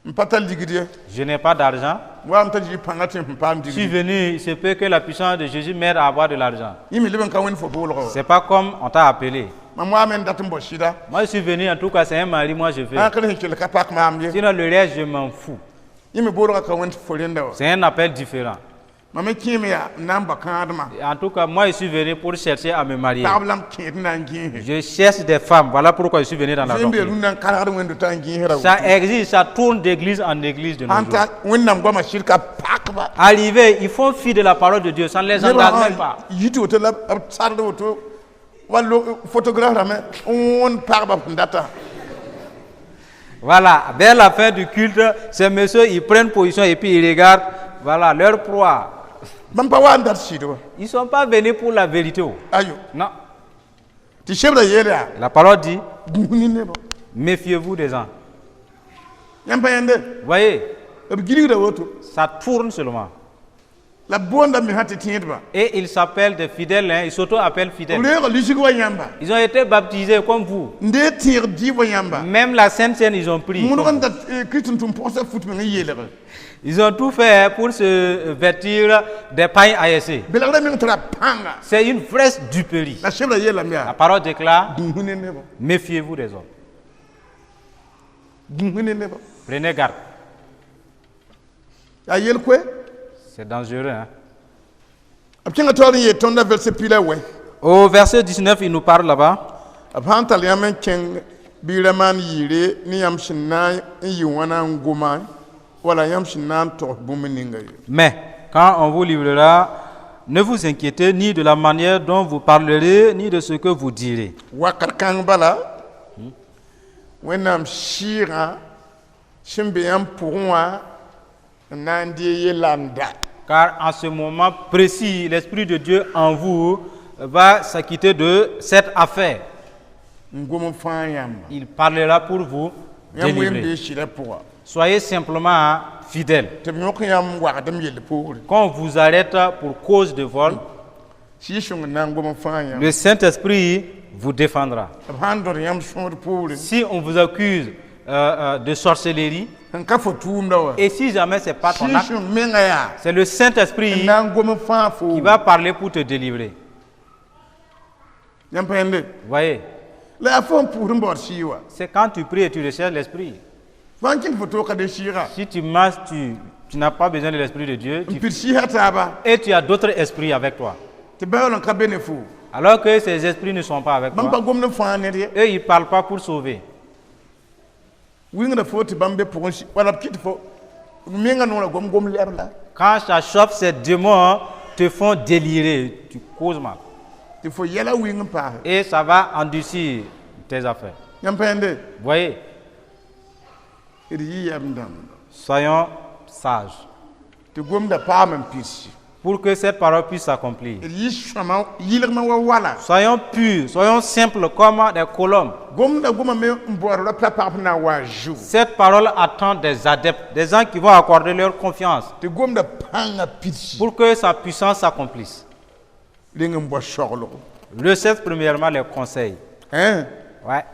Speaker 2: M pa tar ligd ye.
Speaker 3: Je n'ai pas d'argent.
Speaker 2: Waam t'a Zezi pãnga tɩ m paam
Speaker 3: Je suis
Speaker 2: digd.
Speaker 3: venu, il se peut que la puissance de Jésus m'aide à avoir de l'argent.
Speaker 2: Yẽ me leb n ka wẽnd fo boolgã wa.
Speaker 3: C'est pas comme on t'a appelé.
Speaker 2: Mam waame n dat n bao sɩda.
Speaker 3: Moi, je suis venu, en tout cas, c'est un mari, moi je veux.
Speaker 2: Ãn ka sẽn kell ka pak maam ye.
Speaker 3: Sinon, le reste, je m'en fous.
Speaker 2: Yẽ me boolgã ka wẽnd fo rẽnda wa.
Speaker 3: C'est un appel différent.
Speaker 2: Mam me kẽeme yaa n na n ba kãadmã.
Speaker 3: En tout cas, moi, je suis venu pour chercher à me marier.
Speaker 2: Pagb la m kẽed n na n gẽese.
Speaker 3: Je cherche des femmes. Voilà pourquoi je suis venu dans la
Speaker 2: Zoe n bee
Speaker 3: doctrine.
Speaker 2: rũndã n kargd wẽnd t'a n gẽesra.
Speaker 3: Ça existe, ça tourne d'église en église de nos
Speaker 2: Sãn
Speaker 3: jours.
Speaker 2: ta Wẽnnaam goamã sɩd ka pakba.
Speaker 3: Arrivés, ils font fi de la parole de Dieu. Ça ne les engage même pas.
Speaker 2: Yit woto la b sard woto wall photographe rame n wõnd pagba sẽn data.
Speaker 3: Voilà, vers la fin du culte, ces messieurs, ils prennent position et puis ils regardent, voilà, leur proie.
Speaker 2: Bãmb pa wa n dat sɩd wa.
Speaker 3: Ils ne sont pas venus pour la vérité, oh.
Speaker 2: Ayo.
Speaker 3: Non.
Speaker 2: Tɩ sebra yeel yaa
Speaker 3: La parole dit,
Speaker 2: gũus ne nebã.
Speaker 3: Méfiez-vous des gens.
Speaker 2: Yãmb pa yãnde.
Speaker 3: Vous voyez,
Speaker 2: B gilgda woto.
Speaker 3: Ça tourne seulement.
Speaker 2: La b boonda mesã tɩ tẽedba.
Speaker 3: Et ils s'appellent des fidèles, hein, ils s'auto-appellent fidèles.
Speaker 2: B reega lisg wa yãmba.
Speaker 3: Ils ont été baptisés comme vous.
Speaker 2: N dee tẽeg dɩɩb wa yãmba.
Speaker 3: Même la Sainte Cène, ils ont pris.
Speaker 2: Mõdg n dat Kirist n tʋm pʋgsa fut meng n yeelge.
Speaker 3: Ils ont tout fait pour se vêtir des pailles ASC.
Speaker 2: Belgrã meng tara pãnga.
Speaker 3: C'est une vraie duperie.
Speaker 2: La sebra yeelame
Speaker 3: La
Speaker 2: yaa
Speaker 3: parole déclare,
Speaker 2: gũus ne nebã.
Speaker 3: Méfiez-vous des hommes.
Speaker 2: Gũus ne nebã.
Speaker 3: Prenez garde.
Speaker 2: Yaa yel koe.
Speaker 3: C'est dangereux, hein.
Speaker 2: B kẽnga taoor n yeel tõndã verset pila wɛ.
Speaker 3: Au verset 19, il nous parle là-bas.
Speaker 2: B sã n tall yãmb n kẽng bɩ ra maan yɩɩre ne yãmb sẽn na n yɩ wãna n goma wala yãmb sẽn na n togs bũmb ninga ye.
Speaker 3: Mais quand on vous livrera, ne vous inquiétez ni de la manière dont vous parlerez, ni de ce que vous direz.
Speaker 2: Wakat kãng bala Wẽnnaam sɩɩgã sẽn be yãmb pʋgẽ wã n na n dee yella n da.
Speaker 3: Car en ce moment précis, l'Esprit de Dieu en vous va s'acquitter de cette affaire.
Speaker 2: N gom n fãa yãmba.
Speaker 3: Il parlera pour vous
Speaker 2: Yãmb ween
Speaker 3: délivrer.
Speaker 2: bee sɩdã pʋga.
Speaker 3: Soyez simplement fidèles.
Speaker 2: Tɩ b yõk yãmb wagdem yell poore.
Speaker 3: Quand on vous arrête pour cause de vol,
Speaker 2: Sɩɩg-sõng n na n gom n fãag yãmb.
Speaker 3: Le Saint-Esprit vous défendra.
Speaker 2: B sãn dõd yãmb sõor poorẽ,
Speaker 3: Si on vous accuse de sorcellerie,
Speaker 2: sẽn ka fo tʋʋmda wã,
Speaker 3: et si jamais c'est pas ton acte,
Speaker 2: Sɩɩg-sõng menga yaa
Speaker 3: c'est le Saint-Esprit
Speaker 2: n na n gom n fãag fo.
Speaker 3: qui va parler pour te délivrer.
Speaker 2: Yãmb pa yẽnde?
Speaker 3: Vous voyez,
Speaker 2: La yaa fo n pʋʋsd n baood sɩɩg wã.
Speaker 3: C'est quand tu pries et tu recherches l'Esprit.
Speaker 2: Fo sãn kẽnd fo toog ka de sɩɩga,
Speaker 3: Si tu marches, tu n'as pas besoin de l'Esprit de Dieu,
Speaker 2: n pid sɩɩsã taaba,
Speaker 3: et tu as d'autres esprits avec toi.
Speaker 2: Tɩ ba yaool n ka be ne fo.
Speaker 3: Alors que ces esprits ne sont pas avec
Speaker 2: Bãmb pa
Speaker 3: toi.
Speaker 2: gomd n fãag ned ye.
Speaker 3: Eux, ils ne parlent pas pour sauver.
Speaker 2: Wɩngda fo tɩ bãmb be pʋgẽ wala b kɩt fo menga noorã gom gom lɛb la.
Speaker 3: Quand ça chauffe, ces démons te font délirer, tu causes mal.
Speaker 2: Tɩ fo yɛla wɩng n paase.
Speaker 3: Et ça va endurcir tes affaires.
Speaker 2: Yãmb pa yẽnde?
Speaker 3: Vous voyez,
Speaker 2: D yɩ yɛm dãmb
Speaker 3: soyons sages
Speaker 2: tɩ gomda paam n pidsi.
Speaker 3: Pour que cette parole puisse s'accomplir.
Speaker 2: D yɩ sõma yɩlgmã wa wala.
Speaker 3: Soyons purs, soyons simples comme des colombes.
Speaker 2: Gomda goma me n baood rap la pagb na n wa a zʋg.
Speaker 3: Cette parole attend des adeptes, des gens qui vont accorder leur confiance
Speaker 2: Tɩ gomda pãngã pidsi.
Speaker 3: Pour que sa puissance s'accomplisse.
Speaker 2: Reng n bao soglgo.
Speaker 3: Recherche premièrement les conseils.
Speaker 2: Hein?
Speaker 3: Ouais.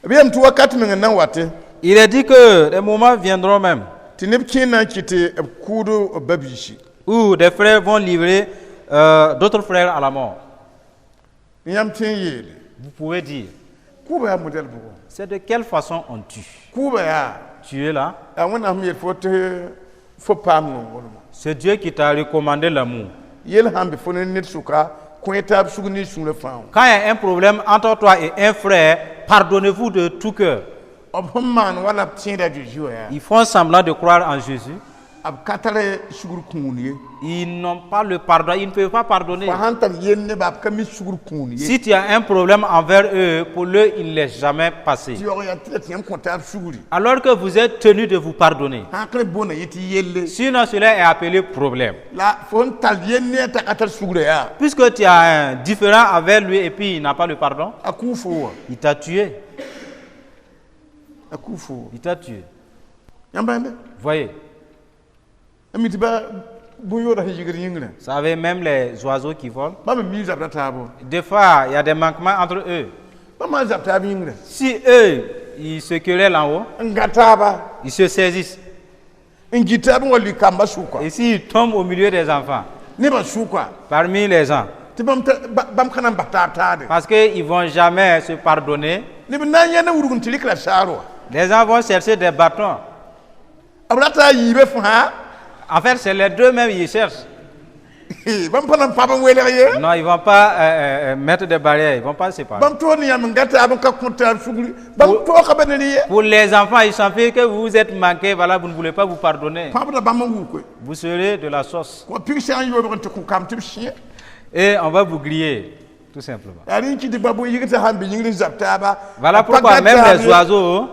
Speaker 2: B yeelame tɩ wakat meng n na n wate,
Speaker 3: Il est dit que des moments viendront même
Speaker 2: tɩ neb kẽer na n kɩt tɩ b kʋʋd b ba-biisi.
Speaker 3: Où des frères vont livrer d'autres frères à la mort.
Speaker 2: Yãmb tõe n yeele,
Speaker 3: Vous pouvez dire,
Speaker 2: kʋʋba yaa modɛl bʋgo?
Speaker 3: C'est de quelle façon on tue?
Speaker 2: Kʋʋba yaa,
Speaker 3: Tu es là,
Speaker 2: yaa Wẽnnaam yeel fo tɩ fo paam nonglmã.
Speaker 3: C'est Dieu qui t'a recommandé l'amour.
Speaker 2: Yel sãn be fo ne ned sʋka, kõ taab sug ne sũurã fãa wã.
Speaker 3: Quand il y a un problème entre toi et un frère, pardonnez-vous de tout cœur.
Speaker 2: B sẽn maan wala b tẽeda a Zeezi wã yaa,
Speaker 3: Ils font semblant de croire en Jésus.
Speaker 2: B ka tar sugr kũun ye.
Speaker 3: Ils n'ont pas le pardon, ils ne peuvent pas pardonner.
Speaker 2: Fo sãn tar yel nebã, b ka mi sugr kũun ye.
Speaker 3: Si tu as un problème envers eux, pour eux, il ne l'est jamais passé.
Speaker 2: Tɩ yaoog yaa tɩ la tɩ yãmb kõ taab sugri.
Speaker 3: Alors que vous êtes tenu de vous pardonner.
Speaker 2: Sã n ka boonda yẽ tɩ yelle.
Speaker 3: Sinon, cela est appelé problème.
Speaker 2: La fo n tar yel ne a t'a ka tar sugrã yaa,
Speaker 3: Puisque tu as un différend avec lui et puis il n'a pas le pardon,
Speaker 2: a kʋʋ fo wã.
Speaker 3: Il t'a tué.
Speaker 2: A kʋʋ fo wã.
Speaker 3: Il t'a tué.
Speaker 2: Yãmb bãmbe
Speaker 3: Voyez,
Speaker 2: a mi tɩ ba bõn-yoodã sẽn yigd yĩngrã,
Speaker 3: vous savez, même les oiseaux qui volent,
Speaker 2: bãmb n mi zabda taabo.
Speaker 3: Des fois, il y a des manquements entre eux.
Speaker 2: Bãmb maan zab taab yĩngrã,
Speaker 3: Si eux, ils se querellent en haut,
Speaker 2: n gã taaba,
Speaker 3: ils se saisissent.
Speaker 2: N git taab n wa lʋɩ kambã sʋka.
Speaker 3: Et s'ils tombent au milieu des enfants,
Speaker 2: Nebã sʋka,
Speaker 3: parmi les gens,
Speaker 2: tɩ bãmb ta- ba- bãmb ka na n bas taab taade.
Speaker 3: Parce qu'ils ne vont jamais se pardonner,
Speaker 2: Neb n na n yã ne wurg n tɩ rɩk la saar wã.
Speaker 3: Les gens vont chercher des bâtons.
Speaker 2: B rata a yiibã fãa.
Speaker 3: En fait, c'est les deux mêmes, ils cherchent.
Speaker 2: Bãmb pa na n pãb n welg ye.
Speaker 3: Non, ils ne vont pas mettre des barrières, ils ne vont pas se séparer.
Speaker 2: Bãmb toog ne yãmb n gã taab n ka kõ taab sugri, bãmb tooga ba ne rẽ ye.
Speaker 3: Pour les enfants, ils s'enfuient que vous vous êtes manqué, voilà, vous ne voulez pas vous pardonner.
Speaker 2: Pãbda bãmb n wukoe.
Speaker 3: Vous serez de la sauce.
Speaker 2: Kõ pig sã n yoobg n tɩ kõ kam tɩ b sẽe.
Speaker 3: Et on va vous griller, tout simplement.
Speaker 2: Yaa rẽ n kɩt tɩ ba bõn-yɩgd sã sãn be yĩngr n zab taaba,
Speaker 3: Voilà
Speaker 2: b pa
Speaker 3: pourquoi
Speaker 2: gã
Speaker 3: même
Speaker 2: taab
Speaker 3: les
Speaker 2: ye.
Speaker 3: Oiseaux,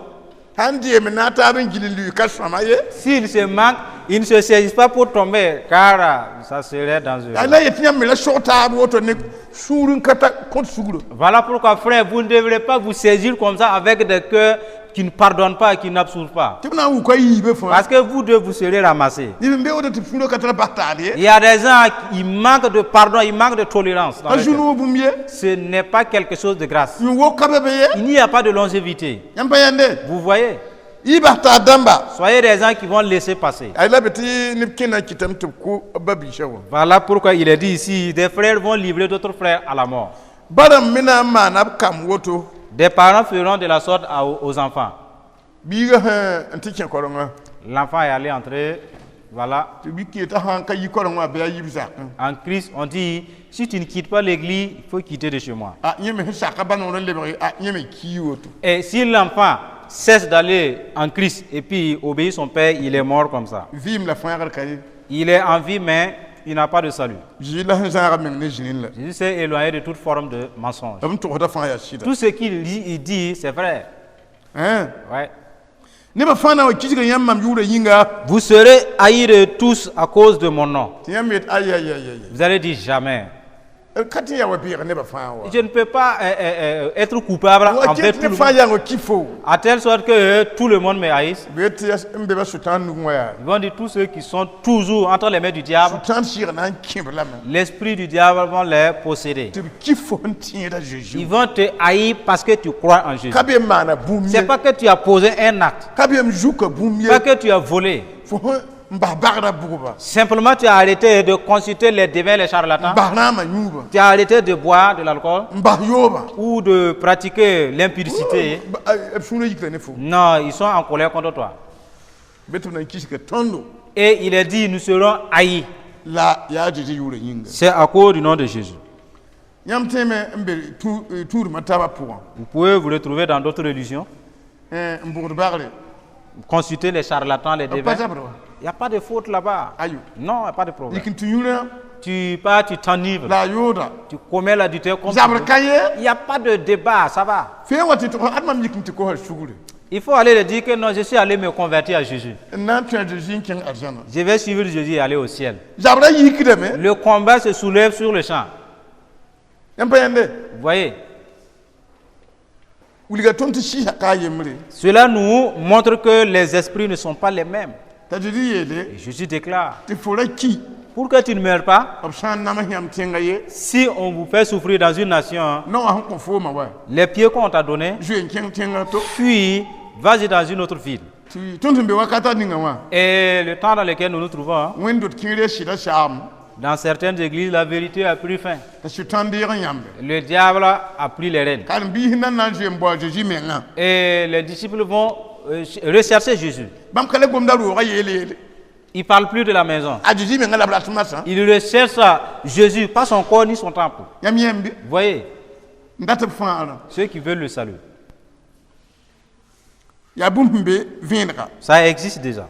Speaker 2: Sãn deem na taab n gil n lʋɩ ka sõama ye.
Speaker 3: S'ils se manquent, ils ne se saisissent pas pour tomber, car ça serait dangereux.
Speaker 2: Yaa la yet yãmb me la sog taab woto ne sũur n ka ta kõt sugro.
Speaker 3: Voilà pourquoi, frère, vous ne devrez pas vous saisir comme ça avec des cœurs qui ne pardonnent pas, qui n'absorbent pas.
Speaker 2: Tɩ b na n wuka yiibã fãa.
Speaker 3: Parce que vous deux, vous serez ramassés.
Speaker 2: Neb n be woto tɩ b sũurã ka tara bas taad ye.
Speaker 3: Il y a des gens qui manquent de pardon, ils manquent de tolérance dans
Speaker 2: Pa
Speaker 3: leur cœur.
Speaker 2: zu-noog bũmb ye.
Speaker 3: Ce n'est pas quelque chose de grâce.
Speaker 2: Yũ wok ka be be ye.
Speaker 3: Il n'y a pas de longévité.
Speaker 2: Yãmb pa yãnde?
Speaker 3: Vous voyez?
Speaker 2: Yɩ bas taad dãmba.
Speaker 3: Soyez des gens qui vont laisser passer.
Speaker 2: A la be tɩ neb kẽna n kɩtame tɩ b kʋ b ba-biisã wã.
Speaker 3: Voilà pourquoi il est dit ici, des frères vont livrer d'autres frères à la mort.
Speaker 2: Ba-rãmb me na n maana b kamb woto.
Speaker 3: Des parents feront de la sorte aux enfants.
Speaker 2: Biigã sẽn n tɩ kẽ korenga,
Speaker 3: L'enfant est allé entrer, voilà.
Speaker 2: Tɩ bi kee t'a sãn ka yi koreng wã bɩ a yib zakẽ.
Speaker 3: En Christ, on dit, si tu ne quittes pas l'église, il faut quitter de chez moi.
Speaker 2: A yẽ me sẽn saka ba-noor n lebg a yẽ me kii woto.
Speaker 3: Et si l'enfant cesse d'aller en Christ et puis obéit son père, il est mort comme ça.
Speaker 2: Vɩɩm la fãagr ka ye.
Speaker 3: Il est en vie, mais il n'a pas de salut.
Speaker 2: Zɩɩ la sẽn zãaga meng ne zĩni la.
Speaker 3: Jésus s'est éloigné de toute forme de mensonge.
Speaker 2: B n togsda fãa yaa sɩda.
Speaker 3: Tout ce qu'il dit, il dit, c'est vrai.
Speaker 2: Hein?
Speaker 3: Ouais.
Speaker 2: Nebã fãa na n wa kisga yãmb mam yʋʋrã yĩnga,
Speaker 3: Vous serez haïs de tous à cause de mon nom.
Speaker 2: Tɩ yãmb yet ay ay ay ay.
Speaker 3: Vous allez dire jamais.
Speaker 2: Ka tɩ ya wa beeg nebã fãa wa.
Speaker 3: Je ne peux pas être coupable
Speaker 2: Wa
Speaker 3: envers
Speaker 2: kẽ
Speaker 3: tout
Speaker 2: tɩ
Speaker 3: le
Speaker 2: fãa
Speaker 3: monde.
Speaker 2: yaa wa ki fo.
Speaker 3: À telle sorte que tout le monde me haïsse.
Speaker 2: B yet tɩ n be ba sʋtãan nugẽ wã yaa.
Speaker 3: Ils vont dire tous ceux qui sont toujours entre les mains du diable,
Speaker 2: Sʋtãan sɩɩg na n kẽb lame.
Speaker 3: L'esprit du diable va les posséder.
Speaker 2: Tɩ b ki fo n tẽeda Zeezi.
Speaker 3: Ils vont te haïr parce que tu crois en Jésus.
Speaker 2: Ka be n maana bũmb
Speaker 3: C'est
Speaker 2: ye.
Speaker 3: pas que tu as posé un acte,
Speaker 2: Ka be m zuka bũmb ye.
Speaker 3: Pas que tu as volé.
Speaker 2: Fo sẽn n bas bagrã bʋgba.
Speaker 3: Simplement, tu as arrêté de consulter les devins, les charlatans.
Speaker 2: N bas rãamã yũuba.
Speaker 3: Tu as arrêté de boire de l'alcool
Speaker 2: N bas yooba.
Speaker 3: Ou de pratiquer l'impudicité.
Speaker 2: B sũurã yikra ne fo.
Speaker 3: Non, ils sont en colère contre toi.
Speaker 2: Be tɩ b na n kisga tõndo.
Speaker 3: Et il est dit, nous serons haïs.
Speaker 2: La yaa Zeezi yʋʋrã yĩnga.
Speaker 3: C'est à cause du nom de Jésus.
Speaker 2: Yãmb tẽeme n be tũudmã taabã pʋgã.
Speaker 3: Vous pouvez vous retrouver dans d'autres religions.
Speaker 2: N bʋgd bagre.
Speaker 3: Consulter les charlatans, les
Speaker 2: B pa
Speaker 3: devins.
Speaker 2: zabr wa.
Speaker 3: Il n'y a pas de faute là-bas.
Speaker 2: Ayo.
Speaker 3: Non, il n'y a pas de problème.
Speaker 2: Yik n tũ yũrã.
Speaker 3: Tu pars, tu t'enivres.
Speaker 2: La a yooda.
Speaker 3: Tu commets l'adultère comme tu
Speaker 2: Zabr
Speaker 3: veux.
Speaker 2: ka ye.
Speaker 3: Il n'y a pas de débat, ça va.
Speaker 2: Fẽe wa tɩ tɩ ad mam yik n tɩ kosa sugre.
Speaker 3: Il faut aller le dire que non, je suis allé me convertir à Jésus.
Speaker 2: N na n tõe a Zeezi n kẽng arzãna.
Speaker 3: Je vais suivre Jésus et aller au ciel.
Speaker 2: Zabrã yikdame.
Speaker 3: Le combat se soulève sur le champ.
Speaker 2: Yãmb pa yãnde.
Speaker 3: Vous voyez,
Speaker 2: Wilga tõnd tɩ sɩɩsã ka a yembre.
Speaker 3: Cela nous montre que les esprits ne sont pas les mêmes.
Speaker 2: T'a Zeezi yeele.
Speaker 3: Et Jésus déclare,
Speaker 2: Tɩ fo ra ki.
Speaker 3: Pour que tu ne meurs pas,
Speaker 2: B sã n nams yãmb tẽngã ye.
Speaker 3: Si on vous fait souffrir dans une nation, hein,
Speaker 2: Nao wã sẽn kõ foomã wa.
Speaker 3: Les pieds qu'on t'a donnés,
Speaker 2: Zoe n kẽng tẽngã to.
Speaker 3: Fuis, vas-y dans une autre ville.
Speaker 2: Tɩ tõnd sẽn be wakata ninga wã.
Speaker 3: Et le temps dans lequel nous nous trouvons, hein,
Speaker 2: Wẽnd-dot kẽere sɩda saam.
Speaker 3: Dans certaines églises, la vérité a pris fin.
Speaker 2: T'a sʋtãan deeg n yãmbe.
Speaker 3: Le diable a pris les rênes.
Speaker 2: Karen-biis nan na n zoe n bao a Zeezi mengã.
Speaker 3: Et les disciples vont rechercher Jésus.
Speaker 2: Bãmb ka le gomda roogã yeele yeele.
Speaker 3: Il ne parle plus de la maison.
Speaker 2: A Zeezi mengã la b rat masã.
Speaker 3: Il recherche Jésus, pas son corps ni son temple.
Speaker 2: Yãmb yẽmbe.
Speaker 3: Vous voyez,
Speaker 2: N dat b fãagrã.
Speaker 3: Ceux qui veulent le salut.
Speaker 2: Yaa bũmb sẽn be vẽenega.
Speaker 3: Ça existe déjà.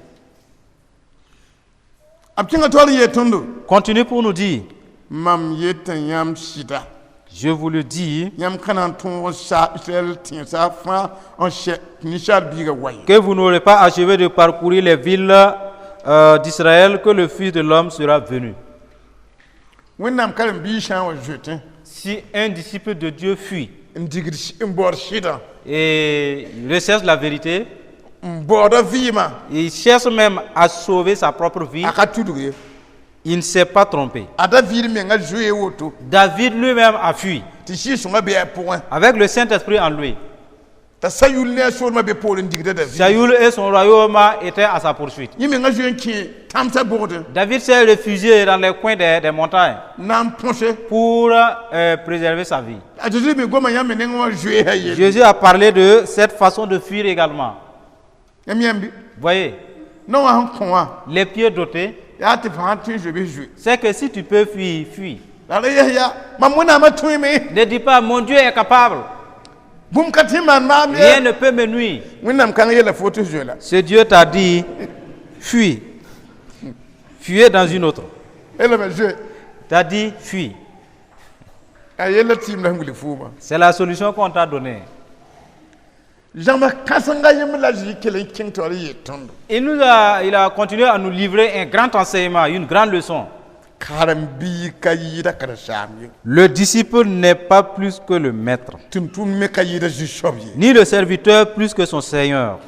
Speaker 2: B kẽnga taoor n yeel tõndo.
Speaker 3: Continue pour nous dire,
Speaker 2: Mam yeta yãmb sɩda.
Speaker 3: Je vous le dis,
Speaker 2: Yãmb ka na n tõog sa Israɛl tẽnsã fãa n sɛ tɩ ninsaal biigã wa ye.
Speaker 3: Que vous n'aurez pas achevé de parcourir les villes d'Israël, que le Fils de l'homme sera venu.
Speaker 2: Wẽnnaam karen-biig sã n wa zoetẽ.
Speaker 3: Si un disciple de Dieu fuit
Speaker 2: N digd n baood sɩdã.
Speaker 3: Et il recherche la vérité,
Speaker 2: N baooda vɩɩmã.
Speaker 3: Il cherche même à sauver sa propre vie,
Speaker 2: A ka tudg ye.
Speaker 3: Il ne s'est pas trompé.
Speaker 2: A David menga zoe woto.
Speaker 3: David lui-même a fui
Speaker 2: Tɩ Sɩɩg-sõngã be a pʋgẽ.
Speaker 3: Avec le Saint-Esprit en lui.
Speaker 2: T'a Sayul ne a soolmã be poor n digda David.
Speaker 3: Saül et son royaume étaient à sa poursuite.
Speaker 2: Yẽ menga zoe n kẽ tãmsã bʋgdẽ.
Speaker 3: David s'est réfugié dans les coins des montagnes
Speaker 2: N na n põse.
Speaker 3: Pour préserver sa vie.
Speaker 2: A Zeezi me goma yãmb me nengẽ wã zoe a yelle.
Speaker 3: Jésus a parlé de cette façon de fuir également.
Speaker 2: Yãmb yãmb.
Speaker 3: Voyez,
Speaker 2: Nao wã sẽn kõ wã.
Speaker 3: Les pieds dotés,
Speaker 2: Yaa tɩ fãa tõe n zoe bɩ zoe.
Speaker 3: C'est que si tu peux fuir, fuis.
Speaker 2: La ra ges yaa mam Wẽnnaamã tõeme.
Speaker 3: Ne dis pas, mon Dieu est capable.
Speaker 2: Bũmb ka tɩ n maan maam ye.
Speaker 3: Rien ne peut me nuire.
Speaker 2: Wẽnnaam kãng yeela fo tɩ zoe la.
Speaker 3: Ce Dieu t'a dit, fuis. Fuyez dans une autre.
Speaker 2: Yelame zoe.
Speaker 3: T'a dit, fuis.
Speaker 2: A yella tɩɩm la sẽn wilg foomã.
Speaker 3: C'est la solution qu'on t'a donnée.
Speaker 2: Zãma kãsenga yembr la Zezi kell n kẽng tɩ wa yeel tõndo.
Speaker 3: Il a continué à nous livrer un grand enseignement, une grande leçon.
Speaker 2: Karen-biig ka yɩɩda karen-saam ye.
Speaker 3: Le disciple n'est pas plus que le maître,
Speaker 2: Tʋm-tʋmd me ka yɩɩda zu-soab ye.
Speaker 3: Ni le serviteur plus que son Seigneur.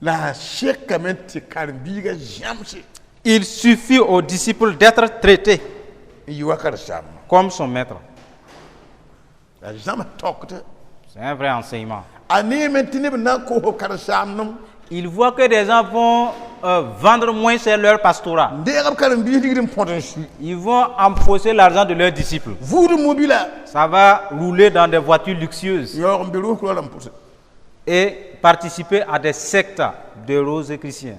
Speaker 2: La a sekame tɩ karen-biigã zãmse.
Speaker 3: Il suffit au disciple d'être traité
Speaker 2: N yɩ wa karen-saambã.
Speaker 3: Comme son maître.
Speaker 2: La zãms taoogda.
Speaker 3: C'est un vrai enseignement.
Speaker 2: A neeme tɩ neb na n koos b karen-saamdem.
Speaker 3: Il voit que des gens vont vendre moins cher leur pastorat.
Speaker 2: N deeg b karen-biis ligd n põd n sui.
Speaker 3: Ils vont empocher l'argent de leurs disciples.
Speaker 2: Vʋʋd mobila.
Speaker 3: Ça va rouler dans des voitures luxueuses
Speaker 2: Yaoog n be roog la n pʋse.
Speaker 3: Et participer à des sectes de roses chrétiens.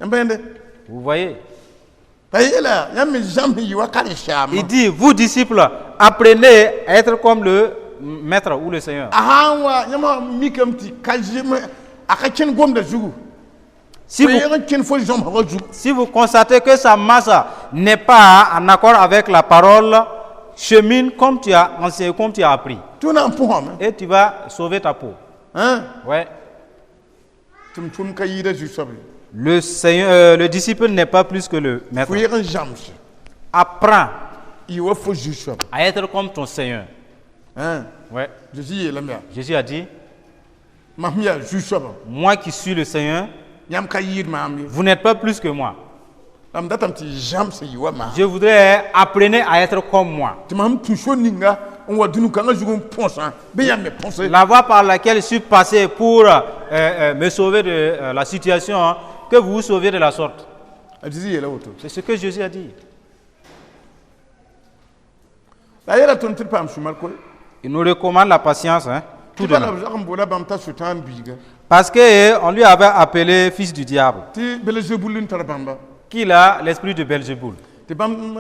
Speaker 2: Yãmb pa yẽnde.
Speaker 3: Vous voyez?
Speaker 2: T'a yeela yãmb me zãms n yɩ wa karen-saambã.
Speaker 3: Il dit, vous disciples, apprenez à être comme le maître ou le Seigneur.
Speaker 2: A sã n wa yãmb mikame tɩ ka zem a ka kẽnd gomda zugu.
Speaker 3: Si vous,
Speaker 2: Fo yeg n kẽnd fo zãmsgã zugu.
Speaker 3: Si vous constatez que sa masse n'est pas en accord avec la parole, chemine comme tu as enseigné, comme tu as appris.
Speaker 2: Tɩ na n pʋsame.
Speaker 3: Et tu vas sauver ta peau.
Speaker 2: Hein?
Speaker 3: Ouais.
Speaker 2: Tʋm-tʋmd ka yɩɩda zu-soab ye.
Speaker 3: Le Seigneur, le disciple n'est pas plus que le maître.
Speaker 2: Fo yeg n zãmse.
Speaker 3: Apprends.
Speaker 2: Yɩ wa fo Zu-soaba.
Speaker 3: À être comme ton Seigneur.
Speaker 2: Hein?
Speaker 3: Ouais.
Speaker 2: Zeezi yeelame yaa
Speaker 3: Jésus a dit,
Speaker 2: mam sẽn yaa Zu-soabã
Speaker 3: moi qui suis le Seigneur,
Speaker 2: yãmb ka yɩɩd maam ye
Speaker 3: vous n'êtes pas plus que moi.
Speaker 2: La m datame tɩ y zãms n yɩ wa maam
Speaker 3: Je voudrais apprenez à être comme moi.
Speaker 2: Tɩ mam tũ so ninga n wa dũni-kãngã zug n põsã bɩ yãmb me põse
Speaker 3: La voie par laquelle je suis passé pour me sauver de la situation, hein, que vous vous sauviez de la sorte.
Speaker 2: A Zezi yeela woto
Speaker 3: C'est ce que Jésus a dit.
Speaker 2: La a yeela tõnd tɩ d paam sũ-mar koe
Speaker 3: Il nous recommande la patience, hein, tout
Speaker 2: tɩ
Speaker 3: de
Speaker 2: bala
Speaker 3: même.
Speaker 2: B zag n boola bãmb t'a Sʋtãan biiga
Speaker 3: Parce qu'on lui avait appelé fils du diable,
Speaker 2: tɩ Belzebul n tar bãmba
Speaker 3: qu'il a l'esprit de Belzéboul
Speaker 2: tɩ bãmb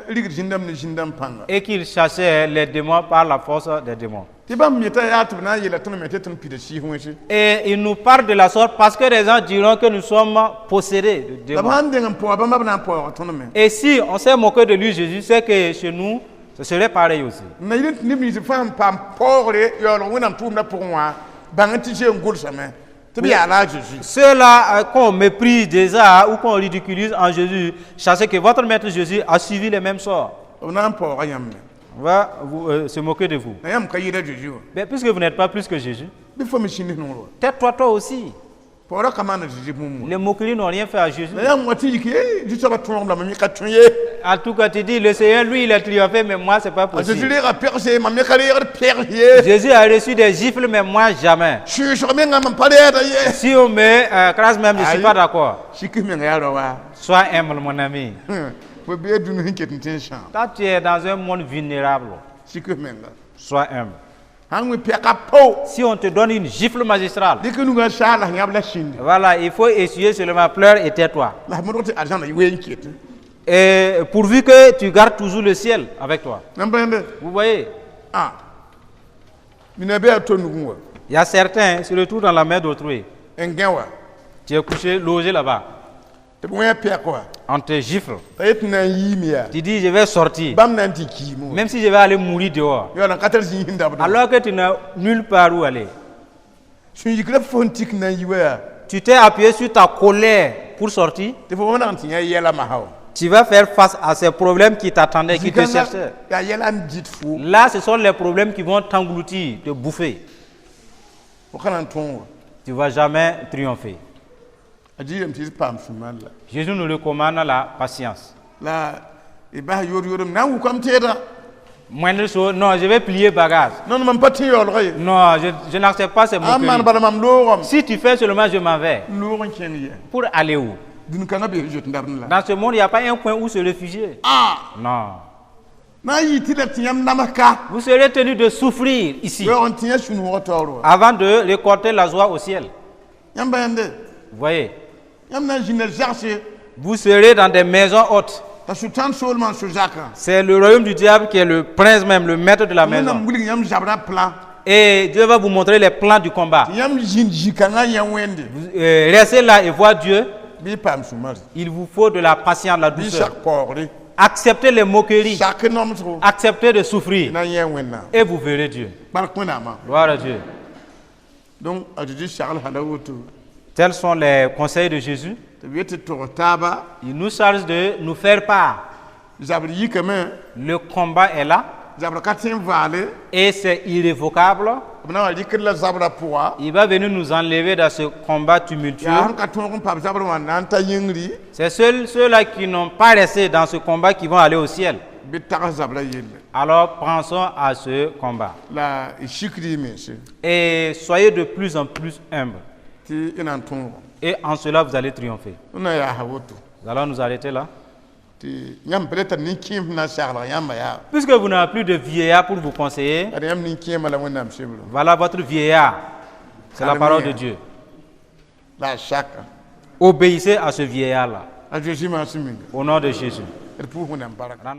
Speaker 2: rigd zĩndame ne zĩndame pãnga
Speaker 3: et qu'il chassait les démons par la force des démons.
Speaker 2: Tɩ bãmb yeta yaa tɩ b na n yeela tõnd me tɩ tõnd pida sɩɩs wẽnse
Speaker 3: Et il nous parle de la sorte parce que les gens diront que nous sommes possédés de
Speaker 2: La b
Speaker 3: démons.
Speaker 2: sãn deng n paooga bãmba b na n paooga tõnd me
Speaker 3: Et si on s'est moqué de lui, Jésus, c'est que chez nous, ce serait pareil aussi.
Speaker 2: N na yɩl n tɩ neb nins fãa n paam paoogre yaoolg Wẽnnaam tʋʋmdã pʋgẽ wã bãng tɩ zoe n gʋlsame tɩ b yaa la a Zeezi
Speaker 3: Ceux-là qu'on méprise déjà ou qu'on ridiculise en Jésus, sachez que votre maître Jésus a suivi les mêmes sorts.
Speaker 2: B na n paooga yãmb me
Speaker 3: On va se moquer de vous.
Speaker 2: La yãmb ka yɩɩda Zeezi wã
Speaker 3: Mais puisque vous n'êtes pas plus que Jésus,
Speaker 2: bɩ fo me sĩnd noor wa
Speaker 3: tais-toi toi aussi.
Speaker 2: Paoora ka maana Zeezi bũmb wã
Speaker 3: Les moqueries n'ont rien fait à Jésus.
Speaker 2: La yãmb wa tɩ yik ye Zu-soabã tõogem la mam yẽ ka tõe ye
Speaker 3: En tout cas, tu dis, le Seigneur, lui, il a triomphé, mais moi, c'est pas
Speaker 2: A Zeezi
Speaker 3: possible.
Speaker 2: reega pegse mam yẽ ka reegd pɛgs ye
Speaker 3: Jésus a reçu des gifles, mais moi, jamais.
Speaker 2: Sʋɩsg menga mam pa reeda ye
Speaker 3: Si on me crasse même, je ne suis
Speaker 2: Aïe.
Speaker 3: pas d'accord.
Speaker 2: Sik menga yaa rao
Speaker 3: Sois humble, mon ami.
Speaker 2: Fo bee dũni sẽn ket n tẽ n sãam
Speaker 3: Quand tu es dans un monde vulnérable,
Speaker 2: sik menga
Speaker 3: sois humble.
Speaker 2: Sãn wẽ pɛka pao
Speaker 3: Si on te donne une gifle magistrale,
Speaker 2: dɩk nugã saag la yãb la sĩndi
Speaker 3: voilà, il faut essuyer seulement, pleure et tais-toi.
Speaker 2: La f modg tɩ arzãna ween ket
Speaker 3: Et pourvu que tu gardes toujours le ciel avec toi.
Speaker 2: Nan bãende
Speaker 3: Vous voyez,
Speaker 2: ah mina be a to nugẽ wã
Speaker 3: il y a certains, surtout dans la main d'autrui,
Speaker 2: n gã wa
Speaker 3: tu es couché, logé là-bas,
Speaker 2: tɩ b wẽ pɛk wa
Speaker 3: on te gifle.
Speaker 2: T'a yet tɩ na n yiime yaa
Speaker 3: Tu dis, je vais sortir,
Speaker 2: bãmb na n tɩ kiime wã
Speaker 3: même si je vais aller mourir dehors.
Speaker 2: yaool n ka tar zĩig sẽn dabdã
Speaker 3: Alors que tu n'as nulle part où aller.
Speaker 2: Sũn yikra fo n tik na n yi wa yaa
Speaker 3: Tu t'es appuyé sur ta colère pour sortir.
Speaker 2: Tɩ fo wẽneg n tɩ yã yɛla masã wa
Speaker 3: Tu vas faire face à ces problèmes qui t'attendaient, qui te
Speaker 2: Zĩ-kãngã
Speaker 3: cherchaient.
Speaker 2: yaa yɛla n dɩt fo
Speaker 3: Là, ce sont les problèmes qui vont t'engloutir, te bouffer.
Speaker 2: Fo ka na n tõog wa
Speaker 3: Tu ne vas jamais triompher.
Speaker 2: A diilame tɩ d paam sũ-mar la
Speaker 3: Jésus nous recommande la patience.
Speaker 2: La y bas yor-yorem na n wʋkame tẽedã
Speaker 3: Moindre chose, non, je vais plier bagage.
Speaker 2: Non mam pa tẽ yaoolga ye
Speaker 3: Non, je n'accepte pas ces
Speaker 2: a n maan
Speaker 3: moqueries.
Speaker 2: Bala mam loogame
Speaker 3: Si tu fais seulement, je m'en vais.
Speaker 2: N loog n kẽng ye
Speaker 3: Pour aller où?
Speaker 2: Dũni-kãngã bee zoet n dabd la
Speaker 3: Dans ce monde, il n'y a pas un coin où se réfugier.
Speaker 2: Ah
Speaker 3: Non.
Speaker 2: Na n yɩ tɩ la tɩ yãmb nams ka
Speaker 3: Vous serez tenu de souffrir ici
Speaker 2: yaoog n tɩ yã sũ-noogã taoor wa
Speaker 3: avant de récolter la joie au ciel.
Speaker 2: Yãmb ba yãnde
Speaker 3: Vous voyez,
Speaker 2: yãmb na n zĩnda zagse
Speaker 3: vous serez dans des maisons hautes.
Speaker 2: T'a sʋtãan soolmã n so-zakã
Speaker 3: C'est le royaume du diable qui est le prince même, le maître de la maison.
Speaker 2: Wẽnnaam wilg yãmb zabrã plan
Speaker 3: Et Dieu va vous montrer les plans du combat.
Speaker 2: Tɩ yãmb zĩnd zĩ-kãngã yã Wẽnde
Speaker 3: Vous, restez là et voir Dieu.
Speaker 2: Bɩ y paam sũ-mar
Speaker 3: Il vous faut de la patience, la
Speaker 2: bɩ
Speaker 3: douceur.
Speaker 2: sak paoogre
Speaker 3: Acceptez les moqueries.
Speaker 2: sak nomsgo
Speaker 3: Acceptez de souffrir.
Speaker 2: Na n yã Wẽnnaam
Speaker 3: Et vous verrez Dieu.
Speaker 2: Bark Wẽnnaamã
Speaker 3: Gloire à Dieu.
Speaker 2: Donc a Zeezi sagl hala woto
Speaker 3: Tels sont les conseils de Jésus.
Speaker 2: Tɩ b yet tɩ tog taaba
Speaker 3: Il nous charge de nous faire part.
Speaker 2: Zabr yikame
Speaker 3: Le combat est là
Speaker 2: zabr ka tõe n vaale
Speaker 3: et c'est irrévocable.
Speaker 2: B na n wa rɩkd la zabrã pʋga
Speaker 3: Il va venir nous enlever dans ce combat tumultueux.
Speaker 2: Yaa sẽn ka tõog n paam zabrã wã na n ta yĩngri
Speaker 3: C'est ceux-là qui n'ont pas resté dans ce combat qui vont aller au ciel.
Speaker 2: Bɩ tags zabrã yelle
Speaker 3: Alors pensons à ce combat.
Speaker 2: La y sikd y mense
Speaker 3: Et soyez de plus en plus humbles.
Speaker 2: Tɩ y na n tõogo
Speaker 3: Et en cela, vous allez triompher.
Speaker 2: N na yaasa woto
Speaker 3: Nous allons nous arrêter là.
Speaker 2: Tɩ yãmb peut-être nin-kẽem sẽn na n saglg yãmba yaa
Speaker 3: Puisque vous n'avez plus de vieillard pour vous conseiller,
Speaker 2: ad yãmb nin-kẽemã la Wẽnnaam sebro
Speaker 3: voilà votre vieillard. C'est la
Speaker 2: Alléluia.
Speaker 3: parole de Dieu.
Speaker 2: La a saka
Speaker 3: Obéissez à ce vieillard-là.
Speaker 2: A Zeezi maasem minga
Speaker 3: Au nom de Jésus.
Speaker 2: D pʋʋs Wẽnnaam barka.
Speaker 3: Rendons-